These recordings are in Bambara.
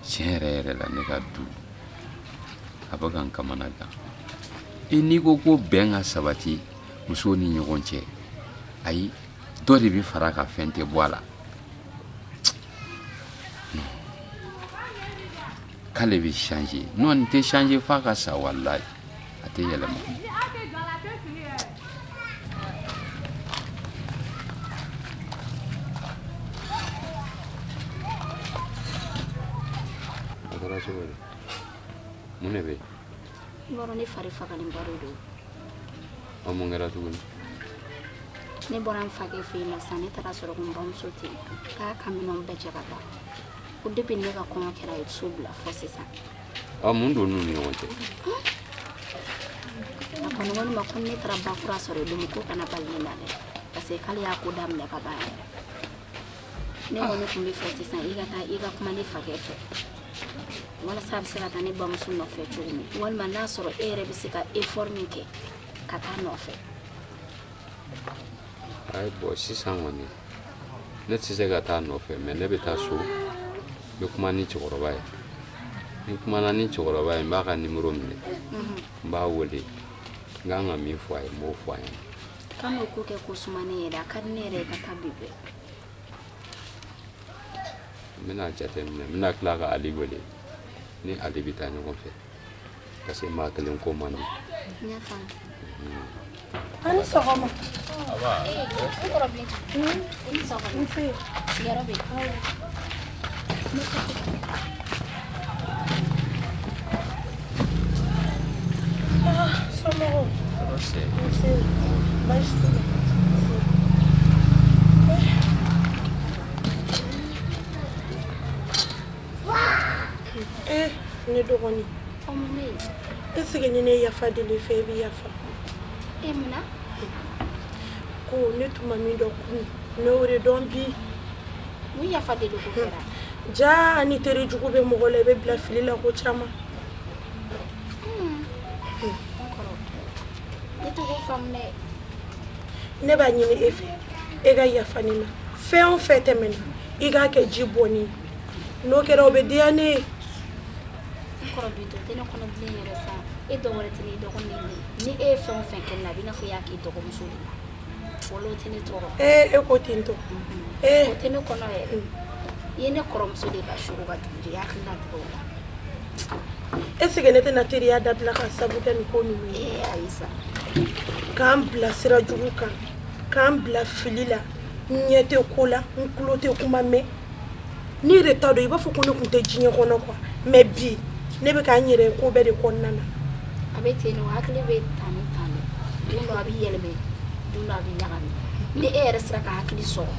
Tiɲɛ yɛrɛ yɛrɛ la, ne ka du a bɛ ka n kamana gan. I n'i ko ko bɛn ka sabati musow ni ɲɔgɔn cɛ, ayi, dɔ de bɛ fara ka fɛn tɛ bɔ a la. K'ale bɛ changer. Non, nin tɛ changer f'a ka sa. Walayi, a tɛ yɛlɛma. A kɛra cogo di? Mun de bɛ yen? I b'a dɔn, ne fari fagalenba de don. Ɔ, mun kɛra tuguni? Ne bɔra n fakɛ fɛ yen nɔ sisan, ne taara sɔrɔ ko n bamuso tɛ yen, k'a ka minɛnw bɛɛ cɛ ka taa, ko depuis ne ka kɔɲɔ kɛra, a ye so bila fɔ sisan. Ɔ, mun don n'u ni ɲɔgɔn cɛ? A kɔni ko ne ma ko ne taara bakura sɔrɔ yen don min, ko kana bali ne na dɛ, parce que k'ale y'a ko daminɛ ka ban yɛrɛ. Ne kɔni tun bɛ fɛ sisan i ka taa i ka kuma ne fakɛ fɛ, walasa a bɛ se ka taa ne bamuso nɔfɛ cogo min, walima n'a sɔrɔ e yɛrɛ bɛ se ka effort min kɛ ka taa nɔfɛ. Ayi, bon, sisan kɔni ne tɛ se ka taa nɔfɛ, mais ne bɛ taa so, n bɛ kuma ni cɛkɔrɔba ye. Ni kumana ni cɛkɔrɔba ye, n b'a ka nimoro minɛ, n b'a wele. N kan ka min fɔ a ye, n b'o fɔ a ɲɛna. Kan'o ko kɛ ko sumanen yɛrɛ. A ka di ne yɛrɛ ye ka taa bi bɛɛ. N bɛna jateminɛ, n bɛna tila ka Ali wele, ni Ali bɛ taa ɲɔgɔn fɛ, parce que maa kelen ko man di. N y'a faamu. A ni sɔgɔma. N kɔrɔ Bintu. I ni sɔgɔma. Nse. Sigiyɔrɔ bɛ yen? Ah, somɔgɔw? Nse. Nse. Baasi tɛ yen. Nse. Eh, ne dɔgɔnin. Ɔ, mun bɛ yen? Est ce que ni ne ye yafa deli i fɛ, i bɛ yafa? E, mun na? Ko ne tun ma min dɔn kunun, ne y'o de dɔn bi. Mun yafa deli ko kɛra? Ja, ni teri jugu bɛ mɔgɔ la, i bɛ bila fili la ko caman. N kɔrɔ, ne tɛ k'o faamu dɛ. Ne b'a ɲini e fɛ, e ka yafa ne ma. Fɛn o fɛn tɛmɛna, i k'a kɛ ji bɔnni ye. N'o kɛra, o bɛ diya ne ye. N kɔrɔ Bintu, o tɛ ne kɔnɔ bilen yɛrɛ sa. E dɔ wɛrɛ tɛ ne, i dɔgɔnin de ye. Ni e ye fɛn o fɛn kɛ ne la, a b'i n'a fɔ i y'a k'i dɔgɔmuso de la. Wala, o tɛ ne tɔɔrɔ. Ee, e ko ten tɔ ee. O tɛ ne kɔnɔ yɛrɛ. I ye ne kɔrɔmuso de ka suru ka dugu jɛ, i hakili la dugu la. Est ce que ne tɛna teriya dabila ka sabu kɛ nin ko ninnu ye? Ee, ayi sa. K'an bila sira jugu kan, k'an bila fili la. N ɲɛ tɛ ko la, n tulo tɛ kuma mɛn. N'i yɛrɛ t'a dɔn, i b'a fɔ ko ne tun tɛ diɲɛ kɔnɔ quoi. Mais bi ne bɛ k'an yɛrɛ ye ko bɛɛ de kɔnɔna na. A bɛ ten nɔ, hakili bɛ tan ni tan de. Don dɔ a bɛ yɛlɛmɛ, don dɔ a bɛ ɲagami. Ni e yɛrɛ sera ka hakili sɔrɔ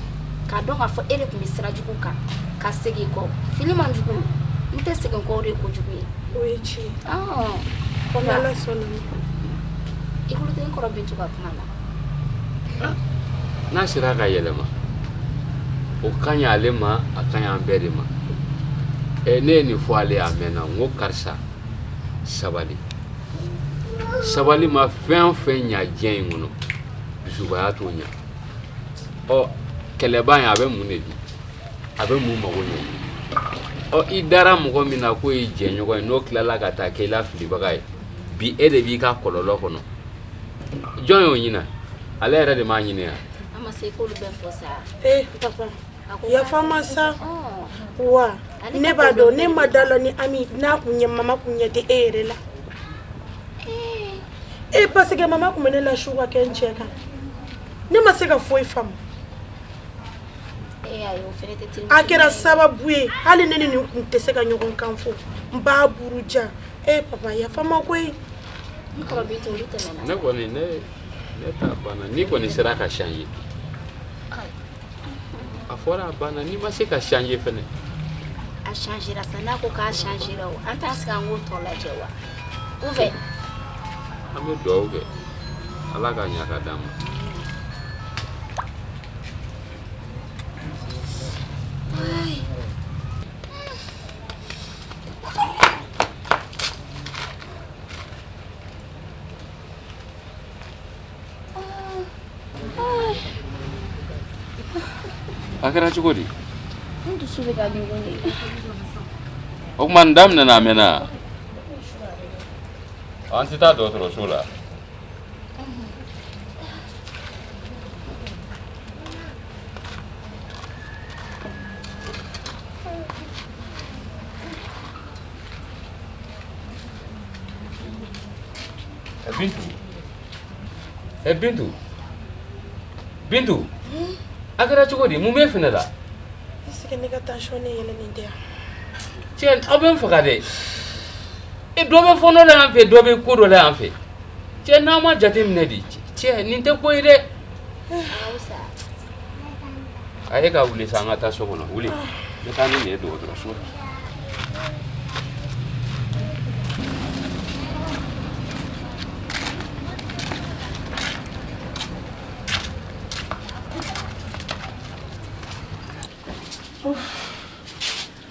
k'a dɔn k'a fɔ e de tun bɛ sira jugu kan, ka segin kɔ, fili man jugu. N tɛ segin kɔ, o de ye kojugu ye. O ye tiɲɛ ye. Kɔmi N'Ala sɔnna ma. I tulo tɛ n kɔrɔ Bintu ka kuma la. N'a sera ka yɛlɛma, o ka ɲi ale ma, a ka ɲi an bɛɛ de ma. Ɛ, ne ye nin fɔ ale ye a mɛnna. N ko karisa, sabali, sabali ma fɛn o fɛn ɲa diɲɛ in kɔnɔ, dusubaya t'o ɲa. Ɔ, kɛlɛba in, a bɛ mun de di? A bɛ mun mago ɲɛ? Ɔ, i dara mɔgɔ min na k'o ye jɛɲɔgɔn ye, n'o tilala ka taa kɛ i la filibaga ye, bi e de b'i ka kɔlɔlɔ kɔnɔ. Jɔn y'o ɲina? Ale yɛrɛ de m'a ɲini yan. An ma se k'olu bɛɛ fɔ sa. Ee papa, A ko yafa ma sa. Ɔ. Wa Ale ne ka b'a ko dɔn bɛɛ ne ma da la ni Ami n'a kun ɲɛ, mama kun ɲɛ tɛ e yɛrɛ la. E, parce que mama kun bɛ ne la su ka kɛ n cɛ kan, ne ma se ka foyi faamu. Ee ayi, o fɛnɛ tɛ terimuso A kɛra ɲuman ye. sababu ye, hali ne ni nin kun tɛ se ka ɲɔgɔn kan fɔ, n b'a buruja. E papa, yafa ma koyi. N kɔrɔ Bintu, olu tɛmɛna. Ne kɔni, ne ta banna. N'i kɔni sera ka changer, a fɔra, a banna. N'i ma se ka changer fɛnɛ. A changera sa. N'a ko k'a changera, o an t'a sigi an k'o tɔ lajɛ wa ou bien? An bɛ dugawu kɛ, Ala ka ɲa ka d'an ma. Ai. A kɛra cogo di? N dusu bɛ ka ɲugun de. O tuma nin daminɛna a mɛnna. An tɛ taa dɔgɔtɔrɔso la. Bintu. Ɛ Bintu. Bintu. A kɛra cogo di? Mun b'e fɛnɛ la? Est-ce que ne ka tension ne yɛlɛnnen tɛ yan? Cɛ, aw bɛ n faga dɛ. E dɔ bɛ fɔɔnɔ la yan fɛ, dɔ bɛ ko dɔ la yan fɛ. Cɛ, n'a ma jate minɛ di? Cɛ, nin tɛ ko ye dɛ. A e ka wuli sa, an ka taa so kɔnɔ. Wuli. N bɛ taa ni nin ye dɔgɔtɔrɔso la.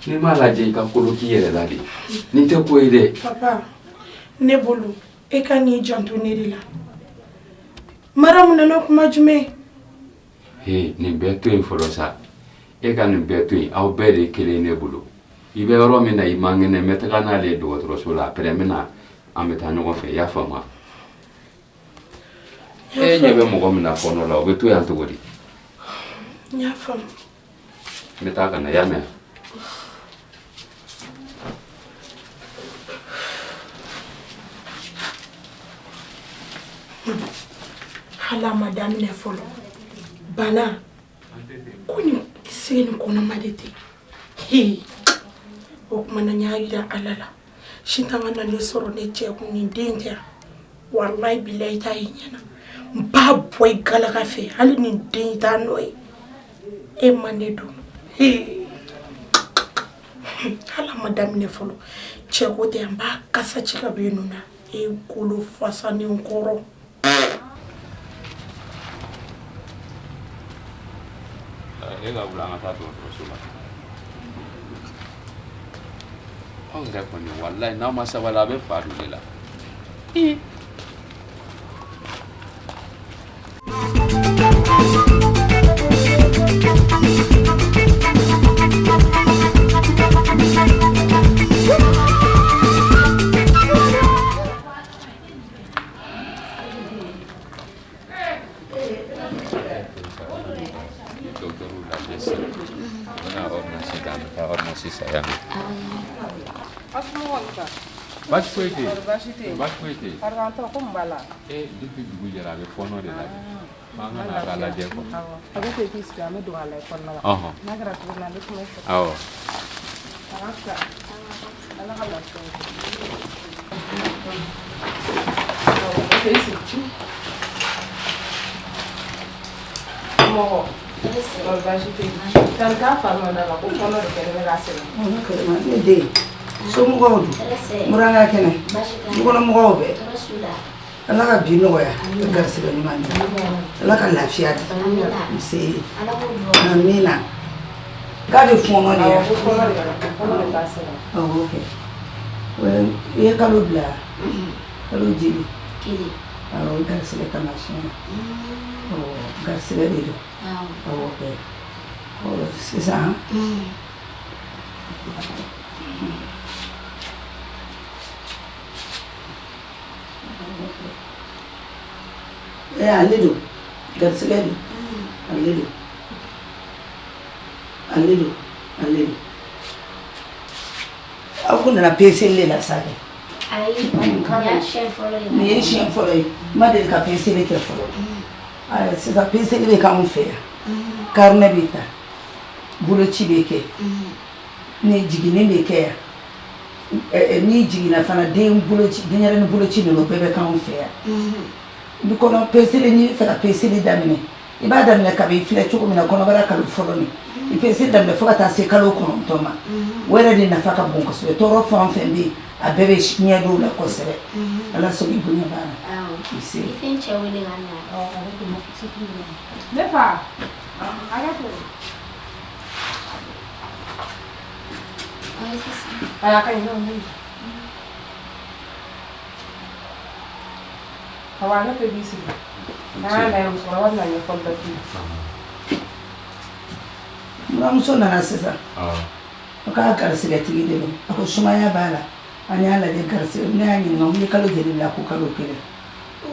N'i m'a lajɛ i ka kolo k'i yɛrɛ la de, nin tɛ ko ye dɛ. Papa, ne bolo e ka n'i janto ne de la. Maramu nana kuma jumɛn? He, nin bɛɛ to yen fɔlɔ sa. E ka nin bɛɛ to yen, aw bɛɛ de ye kelen ne bolo. I bɛ yɔrɔ min na, i man kɛnɛ, n bɛ taga n'ale ye dɔgɔtɔrɔso la. Après n bɛ na, an bɛ taa ɲɔgɔn fɛ, i y'a faamu? E ɲɛ bɛ mɔgɔ min na fɔɔnɔ la, o bɛ to yan cogo di? N y'a faamu. N bɛ taa ka na, i y'a mɛn? Hali a ma daminɛ fɔlɔ, bana ko nin se nin kɔnɔma de tɛ. Hee, o tuma na n y'a yira Ala la, sitan ka na ne sɔrɔ ne cɛ kun nin den tɛ yan. Walayi bilayi, t'a ye ɲɛna, n b'a bɔ i galaka fɛ. Hali nin den t'a nɔ ye, e ma ne don. Hee, hali a ma daminɛ fɔlɔ, cɛ ko tɛ, n b'a kasa ci ka bɔ i nun na, e golo fasanen kɔrɔ. E ka wuli, an ka taa dɔgɔtɔrɔso la. Aw yɛrɛ kɔni, walayi, n'aw ma sabali, a bɛ fa don ne la. Dɔgɔtɔrɔw lajɛ sisan, u bɛna ordonnance d'an ma, taa ordonnance san, y'a mɛn? Baasi foyi tɛ yen. Baasi tɛ yen. Baasi foyi tɛ yen. Farigantɔ ko mun b'a la? E, depuis dugu jɛra, a bɛ fɔɔnɔ de la dɛ. F'an ka na a ka lajɛ quoi. Awɔ. A bɛ to i k'i sigi, an bɛ don a la kɔnɔna la. Ɔhɔn. N'a kɛra cogo min na, an bɛ kuma i fɛ. Awɔ. A ka fisa. Ala ka lafiya di. Awɔ, o tɛ i sigi. Mɔgɔ. Kɔri baasi tɛ yen. Tani k'a fari ma d'a la ko fɔɔnɔ de kɛlen bɛ k'a sɛgɛn. Ne den, somɔgɔw dun? Muranga kɛnɛ, dukɔnɔmɔgɔw bɛɛ? Ala ka bi nɔgɔya, ka garisɛgɛ ɲuman di, Ala ka lafiya di. Nse, amina. K'a bɛ fɔɔnɔ de ya? Awɔ, ko fɔɔnɔ de b'a la, ko fɔɔnɔ de b'a sɛgɛn. Awɔ kɛ. I ye kalo bila? Kalo joli? Kelen. Awɔ, garisɛgɛ taamasiyɛn na. Awɔ, garisɛgɛ de don. Awɔ kɛ. Ɔ, sisan ee, ale don, garisɛgɛ don, ale don, ale don, ale don. Aw kun nana peseli de la sa kɛ? Ayi, nin y'a siɲɛ fɔlɔ ye. Nin ye siɲɛ fɔlɔ ye, n ma deli ka peseli kɛ fɔlɔ. Ayi, sisan peseli bɛ k'anw fɛ yan, carnet bɛ ta, boloci bɛ kɛ, ni jiginni bɛ kɛ yan. N'i jiginna fana, den boloci, denyɛrɛnin boloci ninnu bɛɛ bɛ k'anw fɛ yan. Ni kɔnɔ peseli, n'i bɛ fɛ ka peseli daminɛ, i b'a daminɛ kabi i filɛ cogo min na, kɔnɔbara kalo fɔlɔ nin, i peseli daminɛ fo ka taa se kalo 9 ma. O yɛrɛ de nafa ka bon kosɛbɛ. Tɔɔrɔ fɛn o fɛn bɛ yen, a bɛɛ bɛ ɲɛ dɔw la kosɛbɛ. Ala sɔn i bonya b'a la. Nse. I tɛ n cɛ wele ka na? Ne fa, hakɛ to. Ayi, a ka ɲi, ne Awa, ne tɛ b'i sigi. N'a y'a lajɛ, musokɔrɔba bɛna ɲɛfɔli dɔ k'i ye. Buramuso nana sisan, a k'a garisigɛtigi de don. A ko sumaya b'a la. An y'a lajɛ garisigɛ, ne y'a ɲininka n ko kalo joli la? Ko kalo 1.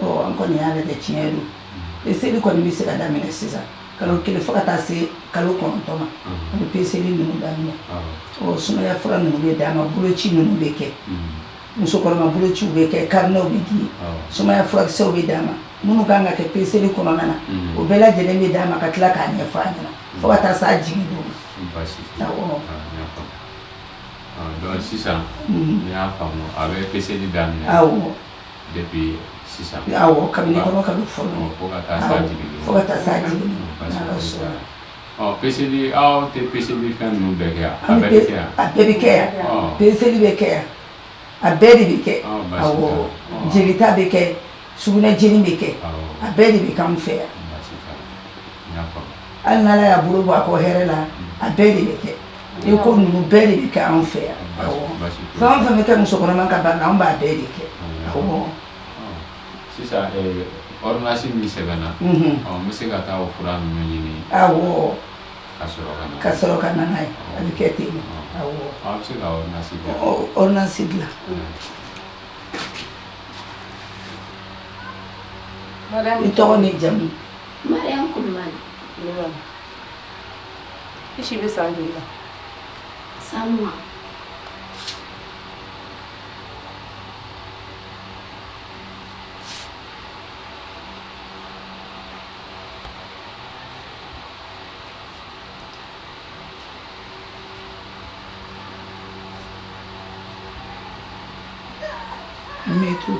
Ɔ, an kɔni y'a lajɛ, tiɲɛ don. Peseli kɔni bɛ se ka daminɛ sisan, kalo 1 fo ka taa se kalo 9 ma, an bɛ peseli ninnu daminɛ. Ɔ, sumaya fura ninnu bɛ d'a ma, boloci ninnu bɛ kɛ, musokɔrɔba bolociw bɛ kɛ, karinɛw bɛ di, sumaya furakisɛw bɛ d'a ma, minnu kan ka kɛ peseli kɔnɔna na, o bɛɛ lajɛlen bɛ d'a ma, ka tila k'a ɲɛfɔ a ɲɛna fo ka taa s'a jigin don ma. Baasi tɛ. Awɔ. N y'a faamu. Donc sisan, n y'a faamu, a bɛ peseli daminɛ Awɔ. depuis sisan. Awɔ, kabini kɔnɔ kalo fɔlɔ. Fo ka taa s'a jigin don. Fo ka taa s'a jigin don. Baasi N'Ala foyi t'a sɔnna. la. Ɔ, peseli, aw tɛ peseli fɛn ninnu bɛɛ kɛ yan? A An bɛɛ bɛ bɛ kɛ yan? A bɛɛ bɛ kɛ yan. Peseli bɛ kɛ yan, a bɛɛ de bɛ kɛ. Baasi t'a Awɔ. la. Jelita bɛ kɛ, sugunɛ jeni bɛ kɛ, a bɛɛ de bɛ k'anw fɛ yan. Baasi t'a la, n y'a faamu. Hali n'Ala y'a bolo bɔ a kɔ hɛrɛ la, a bɛɛ de bɛ kɛ. I ko ninnu bɛɛ de bɛ kɛ anw fɛ yan. Awɔ. Baasi foyi. Fɛn o fɛn bɛ kɛ musokɔnɔma ka baara la, anw b'a bɛɛ de kɛ. Awɔ. Sisan, ordonnance min sɛbɛnna, ɔ, n bɛ se ka taa o fura ninnu ɲini Awɔ. ka sɔrɔ ka na. Ka sɔrɔ ka na n'a ye, a bɛ kɛ ten de. Awɔ. Aw bɛ se ka ordonnance dilan? Ordonnance dilan. Madame. I tɔgɔ ni jamu? Mariam Kulubali. Kulubali. I si bɛ san joli la? San 20. Métro.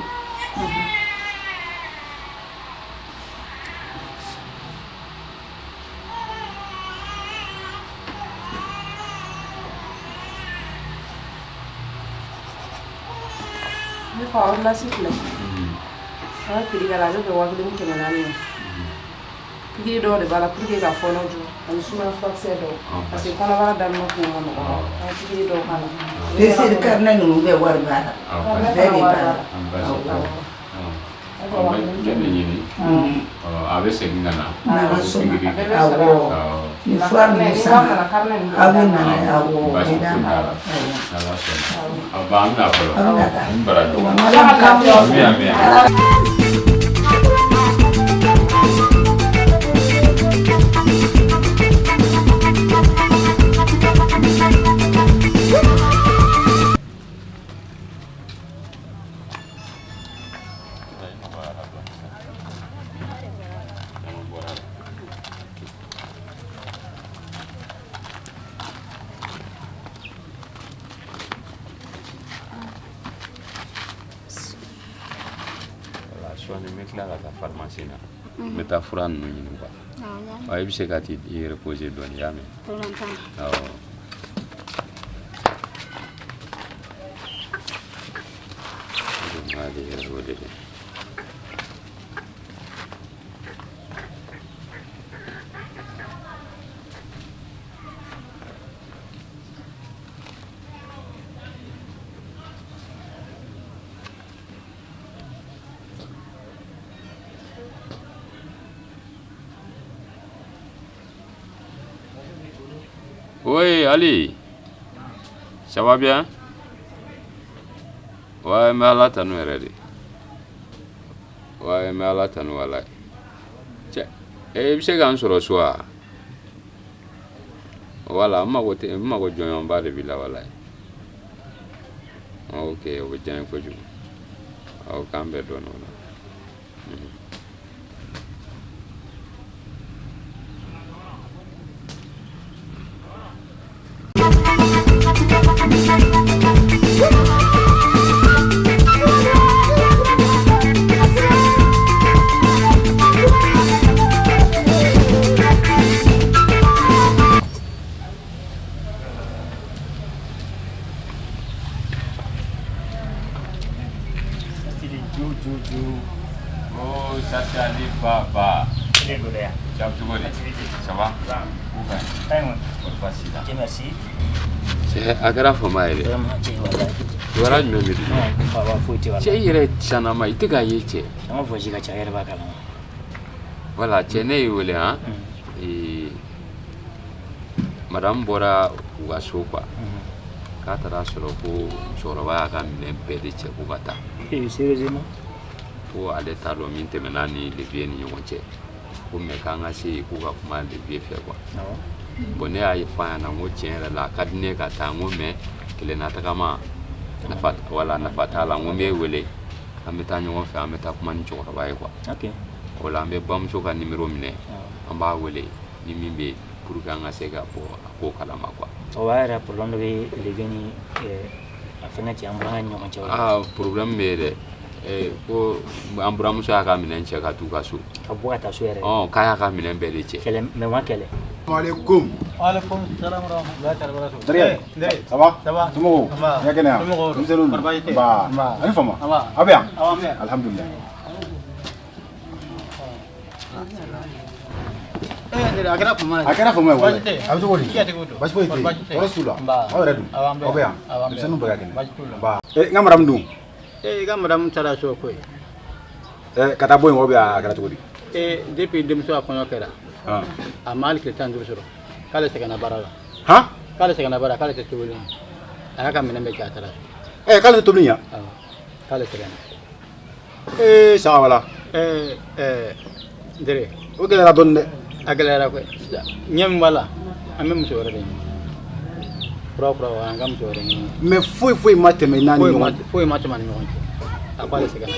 Ne fa, ordonnance filɛ. An bɛ prix k'a la, a bɛ bɛn 1400 ma. Pikiri dɔw de b'a la pour que ka fɔɔnɔ jɔ, ani sumaya furakisɛ dɔw. Parce que kɔnɔbara daminɛ ko ma nɔgɔn. An bɛ pikiri dɔw k'a la. Peseli carnet ninnu bɛɛ wari b'a la. Bɛɛ de b'a la. Baasi t'a la. Ɔ, n bɛ nin ɲini. Ɔ, a bɛ segin ka na. N'Ala sɔnna. Pikiri kɛ. Awɔ. Ni fura ninnu sanna, aw bɛ na n'a ye. Awɔ, o Baasi bɛ d'a foyi ma. t'a la. N'Ala sɔnna. A ba, an bɛna fɔlɔ. An bɛna taa. N baraji. Ala k'an bɛn. Ami, ami. Voilà, sɔɔni n bɛ tila ka taa pharmacie na. N bɛ taa fura ninnu ɲini quoi. Awɔ, n y'a mɛn. Ɔ, i bɛ se ka t'i reposer dɔɔni, i y'a mɛn? Problème t'a la. Awɔ. O de m'ale yɛrɛ wele dɛ. Oui, Ali. Ça va bien? Ouais, n bɛ Ala tanu yɛrɛ de. Ouais, n bɛ Ala tanu walayi. Cɛ, i bɛ se ka n sɔrɔ so wa? Voilà, n mago tɛ, n mago jɔɲɔgɔnba de b'i la walayi. Ok, o bɛ diya n ye kojugu. Awɔ, k'an bɛn dɔɔnin o la. Oh, ça c'est Ali Baba. Ça va cogo di? Ça va? Ko ka ɲi? Kɔri baasi t'i la? Dieu merci. Cɛ, a kɛra fama ye dɛ. Vraiment, cɛ, walahi. Kibaruya jumɛn bɛ dugu? Baba, foyi tɛ Cɛ, walahi. i yɛrɛ tiɲɛnama, i tɛ k'a ye cɛ. An ka voyage ka ca, e yɛrɛ b'a kalama. Voilà, cɛ, ne y'i wele han. Ee, Madame bɔra u ka so quoi, k'a taara sɔrɔ ko musokɔrɔba y'a ka minɛn bɛɛ de cɛ ko ka taa. Eh, sérieusement? Ko ale t'a dɔn min tɛmɛna ni le vieux ni ɲɔgɔn cɛ, ko mais k'an ka se yen k'u ka kuma le vieux fɛ quoi. Bon, ne y'a fɔ a ɲɛna, n ko tiɲɛ yɛrɛ la, a ka di ne ye ka taa, n ko mais kelenna tagama nafa, wala nafa t'a la. N ko n b'e wele, an bɛ taa ɲɔgɔn fɛ, an bɛ taa kuma ni cɛkɔrɔba ye quoi. O la an bɛ bamuso ka numéro minɛ, an b'a wele ni min bɛ yen pour que an ka se ka bɔ a ko kalama quoi. O b'a yɛrɛ, problème dɔ bɛ le vieux ni a fɛngɛ cɛ, an burankɛ ni ɲɔgɔn cɛ o la. Aa, problème bɛ yen dɛ. Ko an buramuso y'a ka minɛn cɛ ka t'u ka so. Ka bɔ ka taa so yɛrɛ. Ɔn, k'a y'a ka minɛn bɛɛ de cɛ. Kɛlɛ mais ma kɛlɛ. Maaleykum. Waaleykum salaam wa rahmatullahi ta'ala wa barakatuh. Terikɛ. Ndere. Ça va? Ça va. Somɔgɔw? Nba. I ka kɛnɛ yan? Somɔgɔw? Denmisɛnninw dun? Kɔri baasi tɛ? Nba. Nba. A ni fama. Nba. Aw bɛ yan? Awɔ, an bɛ yan. Alhamdulilayi. Eh, Ndere, a kɛra fama ye. A kɛra fama ye walayi. Baasi tɛ? A bɛ cogo di? I jatigiw dun? Baasi foyi tɛ Kɔri yen. baasi tɛ? Tɔɔrɔ si t'u la. Nba. Aw yɛrɛ dun? Awɔ, an bɛ Aw bɛ yan. yan? Awɔ, an bɛ yan. Denmisɛnninw bɛɛ ka kɛnɛ. Baasi t'u la. Nba. Eh, n ka madame dun? Eh, i ka madame taara so koyi. Eh, ka taa bɔ yen wa ou bien a kɛra cogo di? Eh, depuis denmuso ka kɔɲɔ kɛra, Han. a ma hali tile 15 sɔrɔ k'ale sɛgɛnna baara la. Han? K'ale sɛgɛnna baara, k'ale tɛ tobili ɲɛ. A y'a ka minɛn bɛɛ cɛ, a taara so. Eh, k'ale tɛ tobili ɲɛ? Awɔ, k'ale sɛgɛnna. Eh, saga wala. Eh, eh, Ndere. O gɛlɛyara dɔɔni dɛ. A gɛlɛyara koyi. Sisan ɲɛ min b'a la, an bɛ muso wɛrɛ de ɲini. Kura kura wa, an ka muso wɛrɛ ɲini. Mais foyi foyi ma tɛmɛ n'a ni Foyi ma ɲɔgɔn cɛ. Foyi ma tɛmɛ a ni ɲɔgɔn cɛ. A ko ale sɛgɛnna.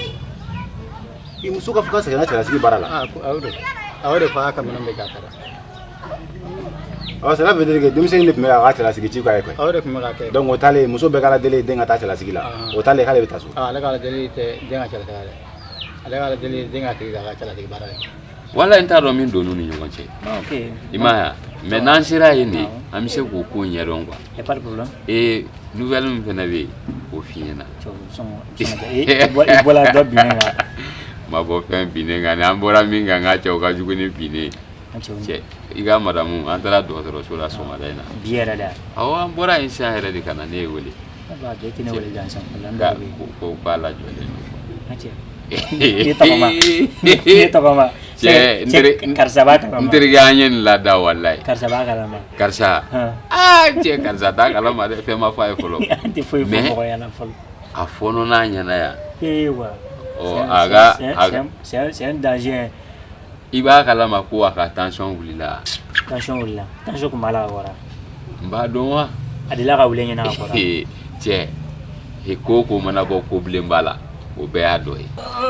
I muso ka fɔ k'a sɛgɛnna cɛlasigi baara la. Ah, a y'o de a y'o de fɔ, a y'a ka minɛn bɛɛ cɛ, a taara. Ɔ, cela veut dire que denmisɛnnin de tun bɛ k'a ka cɛlasigi ci k'a ye koyi. A y'o de tun bɛ k'a kɛ. Donc o taalen, muso bɛɛ ka ala deli ye den ka taa cɛlasigi la. Ah. O taalen k'ale bɛ taa so. Ah, ale ka ala deli tɛ den ka cɛlasigi la dɛ. Ale ka ala deli ye den ka tigi k'a ka cɛlasigi baara kɛ. Wala n t'a dɔn min donn'u ni ɲɔgɔn cɛ. Ok. I m'a ye wa? Mais n'an sera yen de, an bɛ se k'o ko ɲɛdɔn quoi. Y a pas de problème. Ee, nouvelle min fana bɛ yen, k'o f'i ɲɛna. I bɔra dɔ binnen kan. Ma bɔ fɛn binnen kan, ni an bɔra min kan, n ka cɛ, o ka jugu ni binnen ye. Cɛ, i ka madamu, an taara dɔgɔtɔrɔso la sɔgɔmada in na. Bi yɛrɛ de. Awɔ, an bɔra yen sisan yɛrɛ de ka na, ne ye wele. Ne b'a dɔn i tɛ ne wele gansan. Problème Ka dɔ bɛ yen. ko k'a lajɔlen don. N cɛ. I tɔgɔma. I tɔgɔma. Cɛ, n teri, karisa b'a kalama. N terikɛ, an ye nin lada walayi. Karisa b'a kalama. Karisa. Aa, cɛ, karisa t'a kalama dɛ, fɛn ma fɔ a ye fɔlɔ. An tɛ foyi fɔ Mais mɔgɔ ɲɛna fɔlɔ. a fɔɔnɔ n'a ɲɛna yan. Ee wa. Ɔ, a ka a ka C'est un danger. I b'a kalama ko a ka tension wulila. Tension wulila. Tension kun b'a la ka kɔrɔ. N b'a dɔn wa. A delila ka wuli n ɲɛna ka kɔrɔ. Cɛ, ko o ko mana bɔ ko bilenba la, o bɛɛ y'a dɔ ye.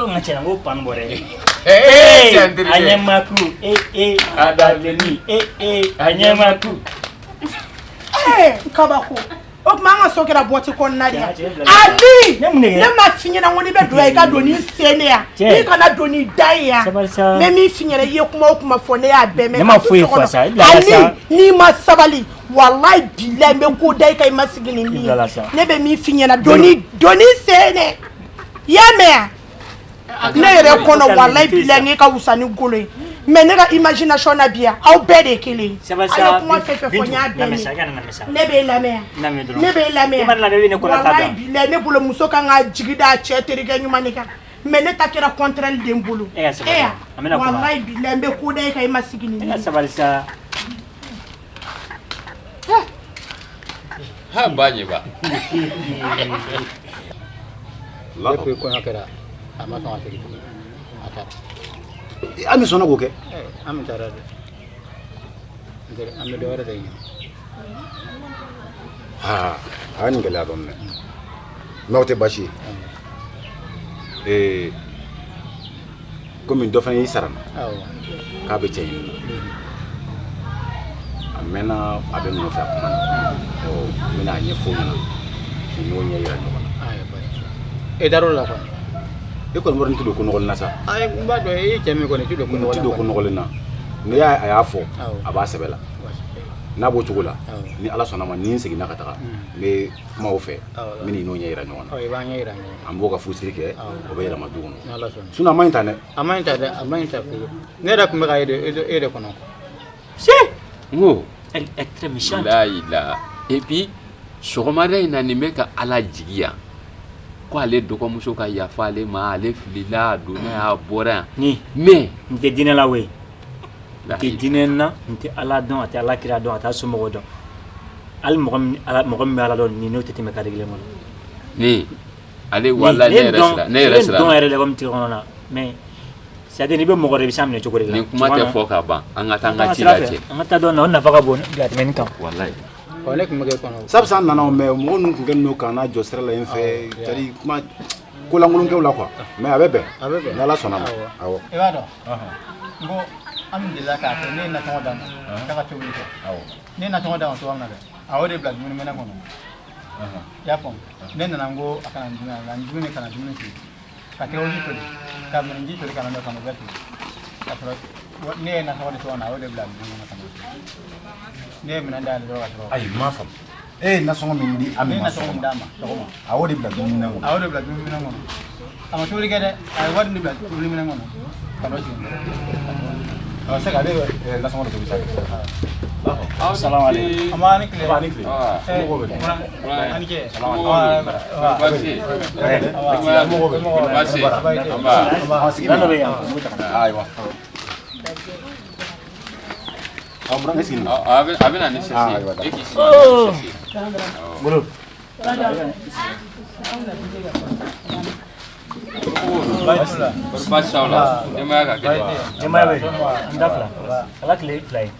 N ka cɛ, n ko pan bɔra yen. Ee, cɛ, n terikɛ. A ɲɛ ma ku. Ee ee, a da bilenni. Ee ee, a ɲɛ ma ku. Ee, kabako! O tuma an ka so kɛra boîte kɔnɔna de Cɛ, ye. cɛ, bila. Ali, Ne mun de kɛ? Ne ma f'i ɲɛna ko n'i bɛ don yan, i ka don n'i sen de yan. Cɛ. I kana don n'i da ye yan. Sabali sa. N bɛ min f'i ɲɛna, i ye kuma o kuma fɔ, ne y'a bɛɛ mɛn. Ne ma Ka to foyi so fɔ kɔnɔ. sa, i bila la sa. Ali, n'i ma sabali, walayi bilayi, n bɛ ko da i kan, i ma sigi ni min I bila la ye. sa. Ne bɛ min f'i ɲɛna, don n'i sen dɛ. I y'a mɛn wa? Ne yɛrɛ kɔnɔ, walayi bilayi, n k'e ka wusa ni golo ye. Mais ne ka imagination na bi yan, aw bɛɛ de ye kelen ye. Sabali Aw sa. ye kuma fɛn fɛn fɔ, n y'a bɛɛ Lamɛn sa, mɛn. i ka na lamɛn sa. Ne b'e lamɛn yan. Lamɛn dɔrɔn. Ne b'e lamɛn. I ma lamɛn, i bɛ ne kɔnɔ ta Walayi dɔn. bilayi, ne bolo muso kan ka jigi da cɛ terikɛ ɲuman de kan. Mais ne ta kɛra contraire de n bolo. E ka sabali. E ya, An bɛna kuma. walayi bilayi, n bɛ ko da e kan, e ma sigi ni E min ka ye. sabali sa. Ha, ba ɲɛba. Depuis kɔɲɔ kɛra, a ma sɔn ka segin tuguni. A taara. Ami sɔnna k'o kɛ? Eh, Ami taara dɛ. N teri, an bɛ dɔ wɛrɛ de ɲini. Aa, a ye nin gɛlɛya dɔɔni dɛ. Mais o tɛ baasi ye. Ee, komi dɔ fana y'i sara n na. Awɔ. K'a bɛ cɛ ɲini na. A mɛnna a bɛ n nɔfɛ a kuma na. Ɔ, n bɛna a ɲɛfɔ o ɲɛna. K'i n'o ɲɛ yira ɲɔgɔn na. Ayi, baasi tɛ. E dar'o la kɔni. E kɔni b'a dɔn n tɛ don ko nɔgɔlen na sa. Ayi, n b'a dɔn e ye cɛ min kɔni, i tɛ don ko N nɔgɔlen tɛ don ko kɔni. nɔgɔlen na. N'i y'a a y'a fɔ, Awɔ. a b'a sɛbɛ la. Baasi tɛ. N'a b'o cogo la, Awɔ. ni Ala sɔnna ma, ni n seginna ka taga, n bɛ kuma o fɛ, Awɔ. n bɛ n'o ɲɛ yira ɲɔgɔn na. Ɔ, i b'an ɲɛ yira ɲɔgɔn na. An b'o ka furusiri kɛ, Awɔ. o bɛ yɛlɛma du kɔnɔ. Ni Ala sɔnna. Sinon a man ɲi tan dɛ. A man ɲi ta dɛ, a man ɲi ta fiyewu. Ne yɛrɛ tun bɛ ka e de e de kɔnɔ. Si. N ko. Elle est très méchante. La ilaha. Et puis sɔgɔmada in na, nin bɛ ka Ala jigi yan ko ale dɔgɔmuso ka yafa ale ma, ale filila, a donna yan, a bɔra yan. Ni. Mais. N tɛ diinɛ la koyi. N tɛ diinɛ na, n tɛ Ala dɔn, a tɛ Ala kira dɔn, a t'a somɔgɔw dɔn. Hali mɔgɔ min Ala mɔgɔ min bɛ Ala dɔn ni n'o tɛ tɛmɛ kari kelen kɔnɔ. Ni ale walahi ne yɛrɛ sira ne yɛrɛ sira. Dɔn yɛrɛ de komi tigɛ kɔnɔ na, mais c'est à dire n'i bɛ mɔgɔ dɔn, i bɛ s'a minɛ cogo de la. Nin kuma tɛ fɔ ka ban, an ka taa an ka ci lajɛ. An ka taa dɔn na, o nafa ka bon bila tɛmɛni kan. Walahi. Ɔ, ne tun bɛ kɛ kɔnɔ. Sabu san nana o, mais mɔgɔ ninnu tun kɛlen don k'an n'a jɔ sira la yen fɛ, c'est à dire kuma ko lankolonkɛw la quoi, mais a bɛ bɛn. A bɛ bɛn. N'Ala sɔnna ma, awɔ. I b'a dɔn, n ko an delila k'a kɛ, ne ye nasɔngɔ d'a ma k'a ka tobili kɛ. Ne ye nasɔngɔ d'a ma cogoya min na dɛ, a y'o de bila dumuniminɛn kɔnɔ, i y'a faamu. Ne nana, n ko a kana dumuni, a nana dumuni, kana dumuni sigi, ka tɛgɛji toli, ka minɛnji toli, ka na ka n'o bɛɛ sigi, ka sɔrɔ ne ye nasɔngɔ di cogoya min na, a y'o de bila minɛn kɔnɔ ka na. Ne ye minɛn dayɛlɛ dɔrɔn ka sɔrɔ. Ayi, n m'a faamu. E ye nasɔngɔ min di Ami Ne ye ma nasɔngɔ min d'a ma sɔgɔma, a y'o de bila dumuniminɛn kɔnɔ. A y'o de bila dumuniminɛn kɔnɔ. A ma tobili kɛ dɛ, a ye wari de bila dumuniminɛn kɔnɔ ka n'o sigi. Ɔ, c'est que ale ye nasɔngɔ de tobi sa. Salamu aleykum. A ma ni tile. A ni tile. Somɔgɔw bɛ di? A ni ce. Baasi. Baasi. Anba. Nan dɔ bɛ yan, n b'o ta ka na. Ayiwa. Aw burankɛ sigi nin. A bɛ na ni sisi Ah, ayiwa, ye. E k'i sigi Oh. ni sisi ye. Bolo. Baasi t'aw la, denbaya ka kɛnɛ? Denbaya bɛ yen. An da fila. Ala tile fila ye.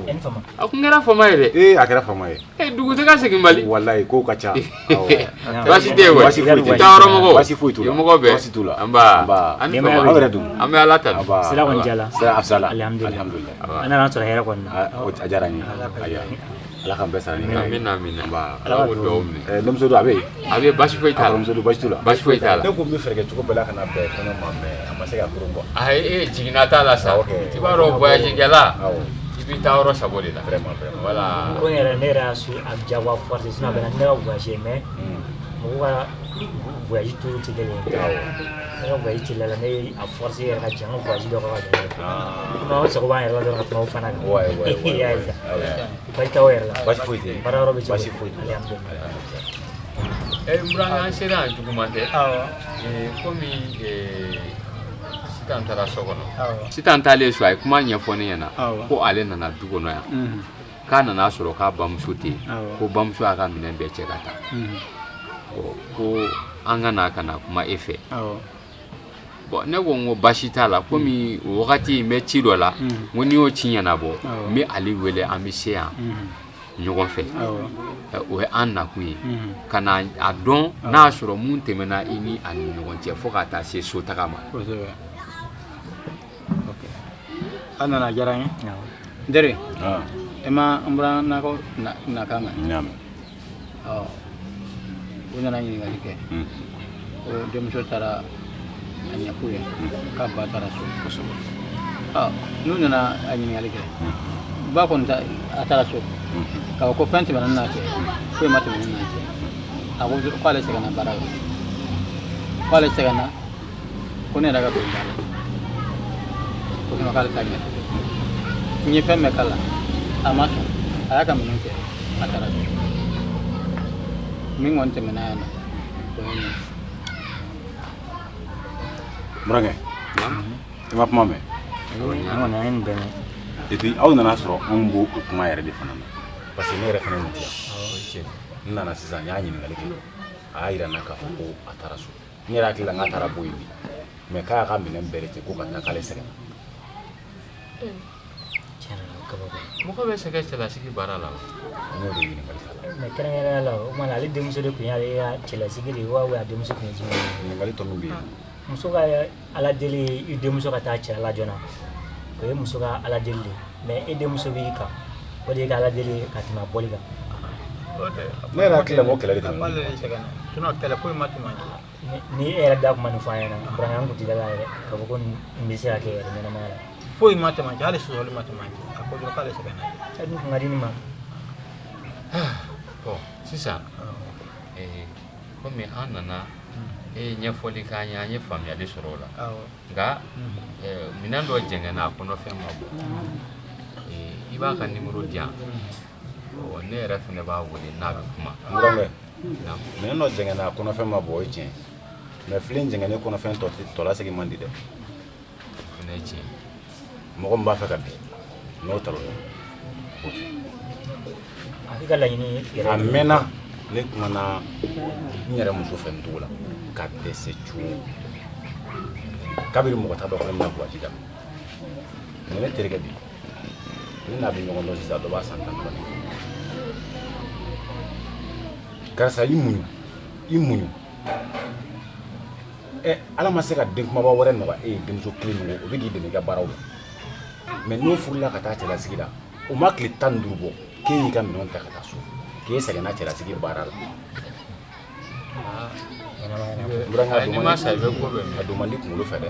E ni fama. A kun kɛra fama ye dɛ. Ee, a kɛra fama ye. E, dugu tɛ ka segin bali. Walayi, kow ka ca. Awɔ. Baasi tɛ yen koyi. Baasi foyi tɛ. I taa yɔrɔ mɔgɔw. Baasi foyi t'u la. Yen mɔgɔw bɛɛ. Baasi t'u la. Anba. Anba. An ni Denbaya fama. Aw yɛrɛ dun? An bɛ Ala tanu. Anba. Sira kɔni jala. Sira a fisala. Alhamdulillah. Alhamdulillah. An nana sɔrɔ hɛrɛ kɔni na. Ah, o a diyara n ye. Ayiwa. Ala k'an bɛɛ sara ni hɛrɛ ye. Amina, amina. Anba. Ala k'o dugawu minɛ. Denmuso dun, a bɛ yen? A bɛ, baasi foyi t'a A la. kɔrɔmuso dun, baasi t'u la? Baasi foyi t'a la. Ne ko n bɛ fɛɛrɛ kɛ cogo bɛɛ la ka na bɛn kɔɲɔ ma, mais a ma se ka koron quoi. Ayi, e jiginna t'a la sa. Awɔ kɛ. I b'a dɔn, voyage kɛla, Awɔ. i b'i taa yɔrɔ sago de la. Vraiment, vraiment. Voilà. Ko in yɛrɛ, ne yɛrɛ y'a su a diyagoya forcé, sinon a bɛnna ni ne ka voyage ye, mais mɔgɔw ka voyage turu tɛ kelen ye. Ne ka voyage teliya la, ne ye a forcé yɛrɛ ka jɛ an ka voyage dɔ kɛ ka jɛ. Komi aw sago b'an yɛrɛ la dɔrɔn ka tɛmɛ aw fana kan. Ouais, ouais, ouais, I y'a ye ouais. sa. Ouais. Baasi t'aw yɛrɛ la? Baasi foyi tɛ yen. Baara yɔrɔ bɛ cogo di? Baasi foyi t'u la. Alhamdulillah. N burankɛ, an sera yan juguman tɛ. Awɔ. Komi Sitan taara so kɔnɔ. Awɔ. Sitan taalen so, a ye kuma ɲɛfɔ ne ɲɛna. Awɔ. Ko ale nana du kɔnɔ yan. K'a nana sɔrɔ k'a bamuso tɛ yen. Awɔ. Ko bamuso y'a ka minɛn bɛɛ cɛ ka taa. Bon, ko an ka na ka na kuma e fɛ. Awɔ. Bon, ne ko n ko baasi t'a la, komi o wagati n bɛ ci dɔ la, n ko n'i y'o ci ɲɛnabɔ, Awɔ. n bɛ ale wele, an bɛ se yan ɲɔgɔn fɛ. Awɔ. O ye an nakun ye, ka na a dɔn n'a y'a sɔrɔ mun tɛmɛna i ni a ni ɲɔgɔn cɛ fo ka taa se sotaga ma. Kosɛbɛ. Ok. A nana, a diyara n ye. N teri, Ah, e ma n burannakaw nakan mɛn? n y'a mɛn. Ɔ, u nana ɲininkali kɛ. Ko denmuso taara a ɲɛf'u ye k'a ba taara so. Kosɛbɛ. Ɔ, n'u nana a ɲininkali kɛ, ba kɔni ta a taara so. K'a fɔ ko fɛn tɛmɛna ne n'a cɛ, foyi ma tɛmɛ ne n'a cɛ. A ko k'ale sɛgɛnna baara la. K'ale sɛgɛnna, ko ne yɛrɛ ka don da la. Ko sinon k'ale t'a ɲɛfɔ. N ye fɛn bɛɛ k'a la, a ma sɔn. A y'a ka minɛn cɛ, a taara so. Min kɔni tɛmɛna yan nɔ, o ye nin ye. Burankɛ, i ma kuma mɛn? An kɔni an ye nin bɛɛ mɛn. Et puis aw nana sɔrɔ anw b'o o kuma yɛrɛ de fana na. Parce que ne yɛrɛ fana nin tɛ yan. N nana sisan, n y'a ɲininkali kɛ. A y'a yira n na k'a fɔ ko a taara so. N yɛrɛ hakili la n k'a taara bɔ yen bi. Mais k'a y'a ka minɛn bɛɛ de cɛ ko ka taa, k'ale sɛgɛnna. Tiɲɛ yɛrɛ la, o kabako ye. Mɔgɔ bɛ sɛgɛn cɛlasigi baara la wa? N y'o de ɲininkali k'a la. Mais kɛrɛnkɛrɛnnenya la, o tuma na ale denmuso de tun y'ale ka cɛlasigi de ye wa, a denmuso tun ye jumɛn ye? Ɲininkali tɔ min bɛ yen. Muso ka ala deli ye i denmuso ka taa cɛla la joona, o ye muso ka ala deli de ye, mais e denmuso b'i kan, o de ye ka ala deli ye ka tɛmɛ a bɔli kan. Ne yɛrɛ hakili la n ko kɛlɛ de A tɛmɛna. k'ale de sɛgɛnna. Sinon kɛlɛ foyi ma tɛmɛ an cɛ. Ni e yɛrɛ da kuma nin fɔ an ɲɛna, burankɛ, an kun ti da la yɛrɛ k'a fɔ ko nin bɛ se ka kɛ yɛrɛ ɲɛnamaya la. Foyi ma tɛmɛ an cɛ, hali sɔsɔli ma tɛmɛ an cɛ. A ko dɔrɔn k'ale sɛgɛnna. E dun kun ka di nin ma. Bon, sisan komi an nana, e ye ɲɛfɔli k'an ye, an ye faamuyali sɔrɔ o la. Awɔ. Nka minɛn dɔ jɛngɛnna, a kɔnɔfɛn ma bɔ. I b'a ka nimoro di yan. Ɔ, ne yɛrɛ fana b'a wele n'a bɛ kuma. N burankɛ, Naamu. minɛn dɔ jɛngɛnna, a kɔnɔfɛn ma bɔ, o ye tiɲɛ ye. Mais filen jɛngɛnnen kɔnɔfɛn tɔ tɛ tɔ lasegin man di dɛ. O fana ye tiɲɛ ye. Mɔgɔ min b'a fɛ ka bin, N'o talonna o tɛ. A ka laɲini yɛrɛ A mɛnna ne kumana n yɛrɛ muso fɛ nin cogo la ka dɛsɛ cogo kabiri mɔgɔ t'a dɔn ko ne bɛna voyage daminɛ. Mais ne terikɛ bi ne n'a bɛ ɲɔgɔn dɔn sisan, dɔ b'a san 12. Karisa, i muɲu, i muɲu. Ɛ, Ala ma se ka den kumaba wɛrɛ nɔgɔya e ye denmuso kelen min kɔ, o bɛ k'i dɛmɛ i ka baaraw la. Mais n'o furula ka taa cɛlasigi la, o ma tile 15 bɔ k'e y'i ka minɛnw ta ka taa so, k'e sɛgɛnna cɛlasigi baara la. N'i ma sa, i bɛ ko bɛɛ mɛn. A don man di kunkolo fɛ dɛ.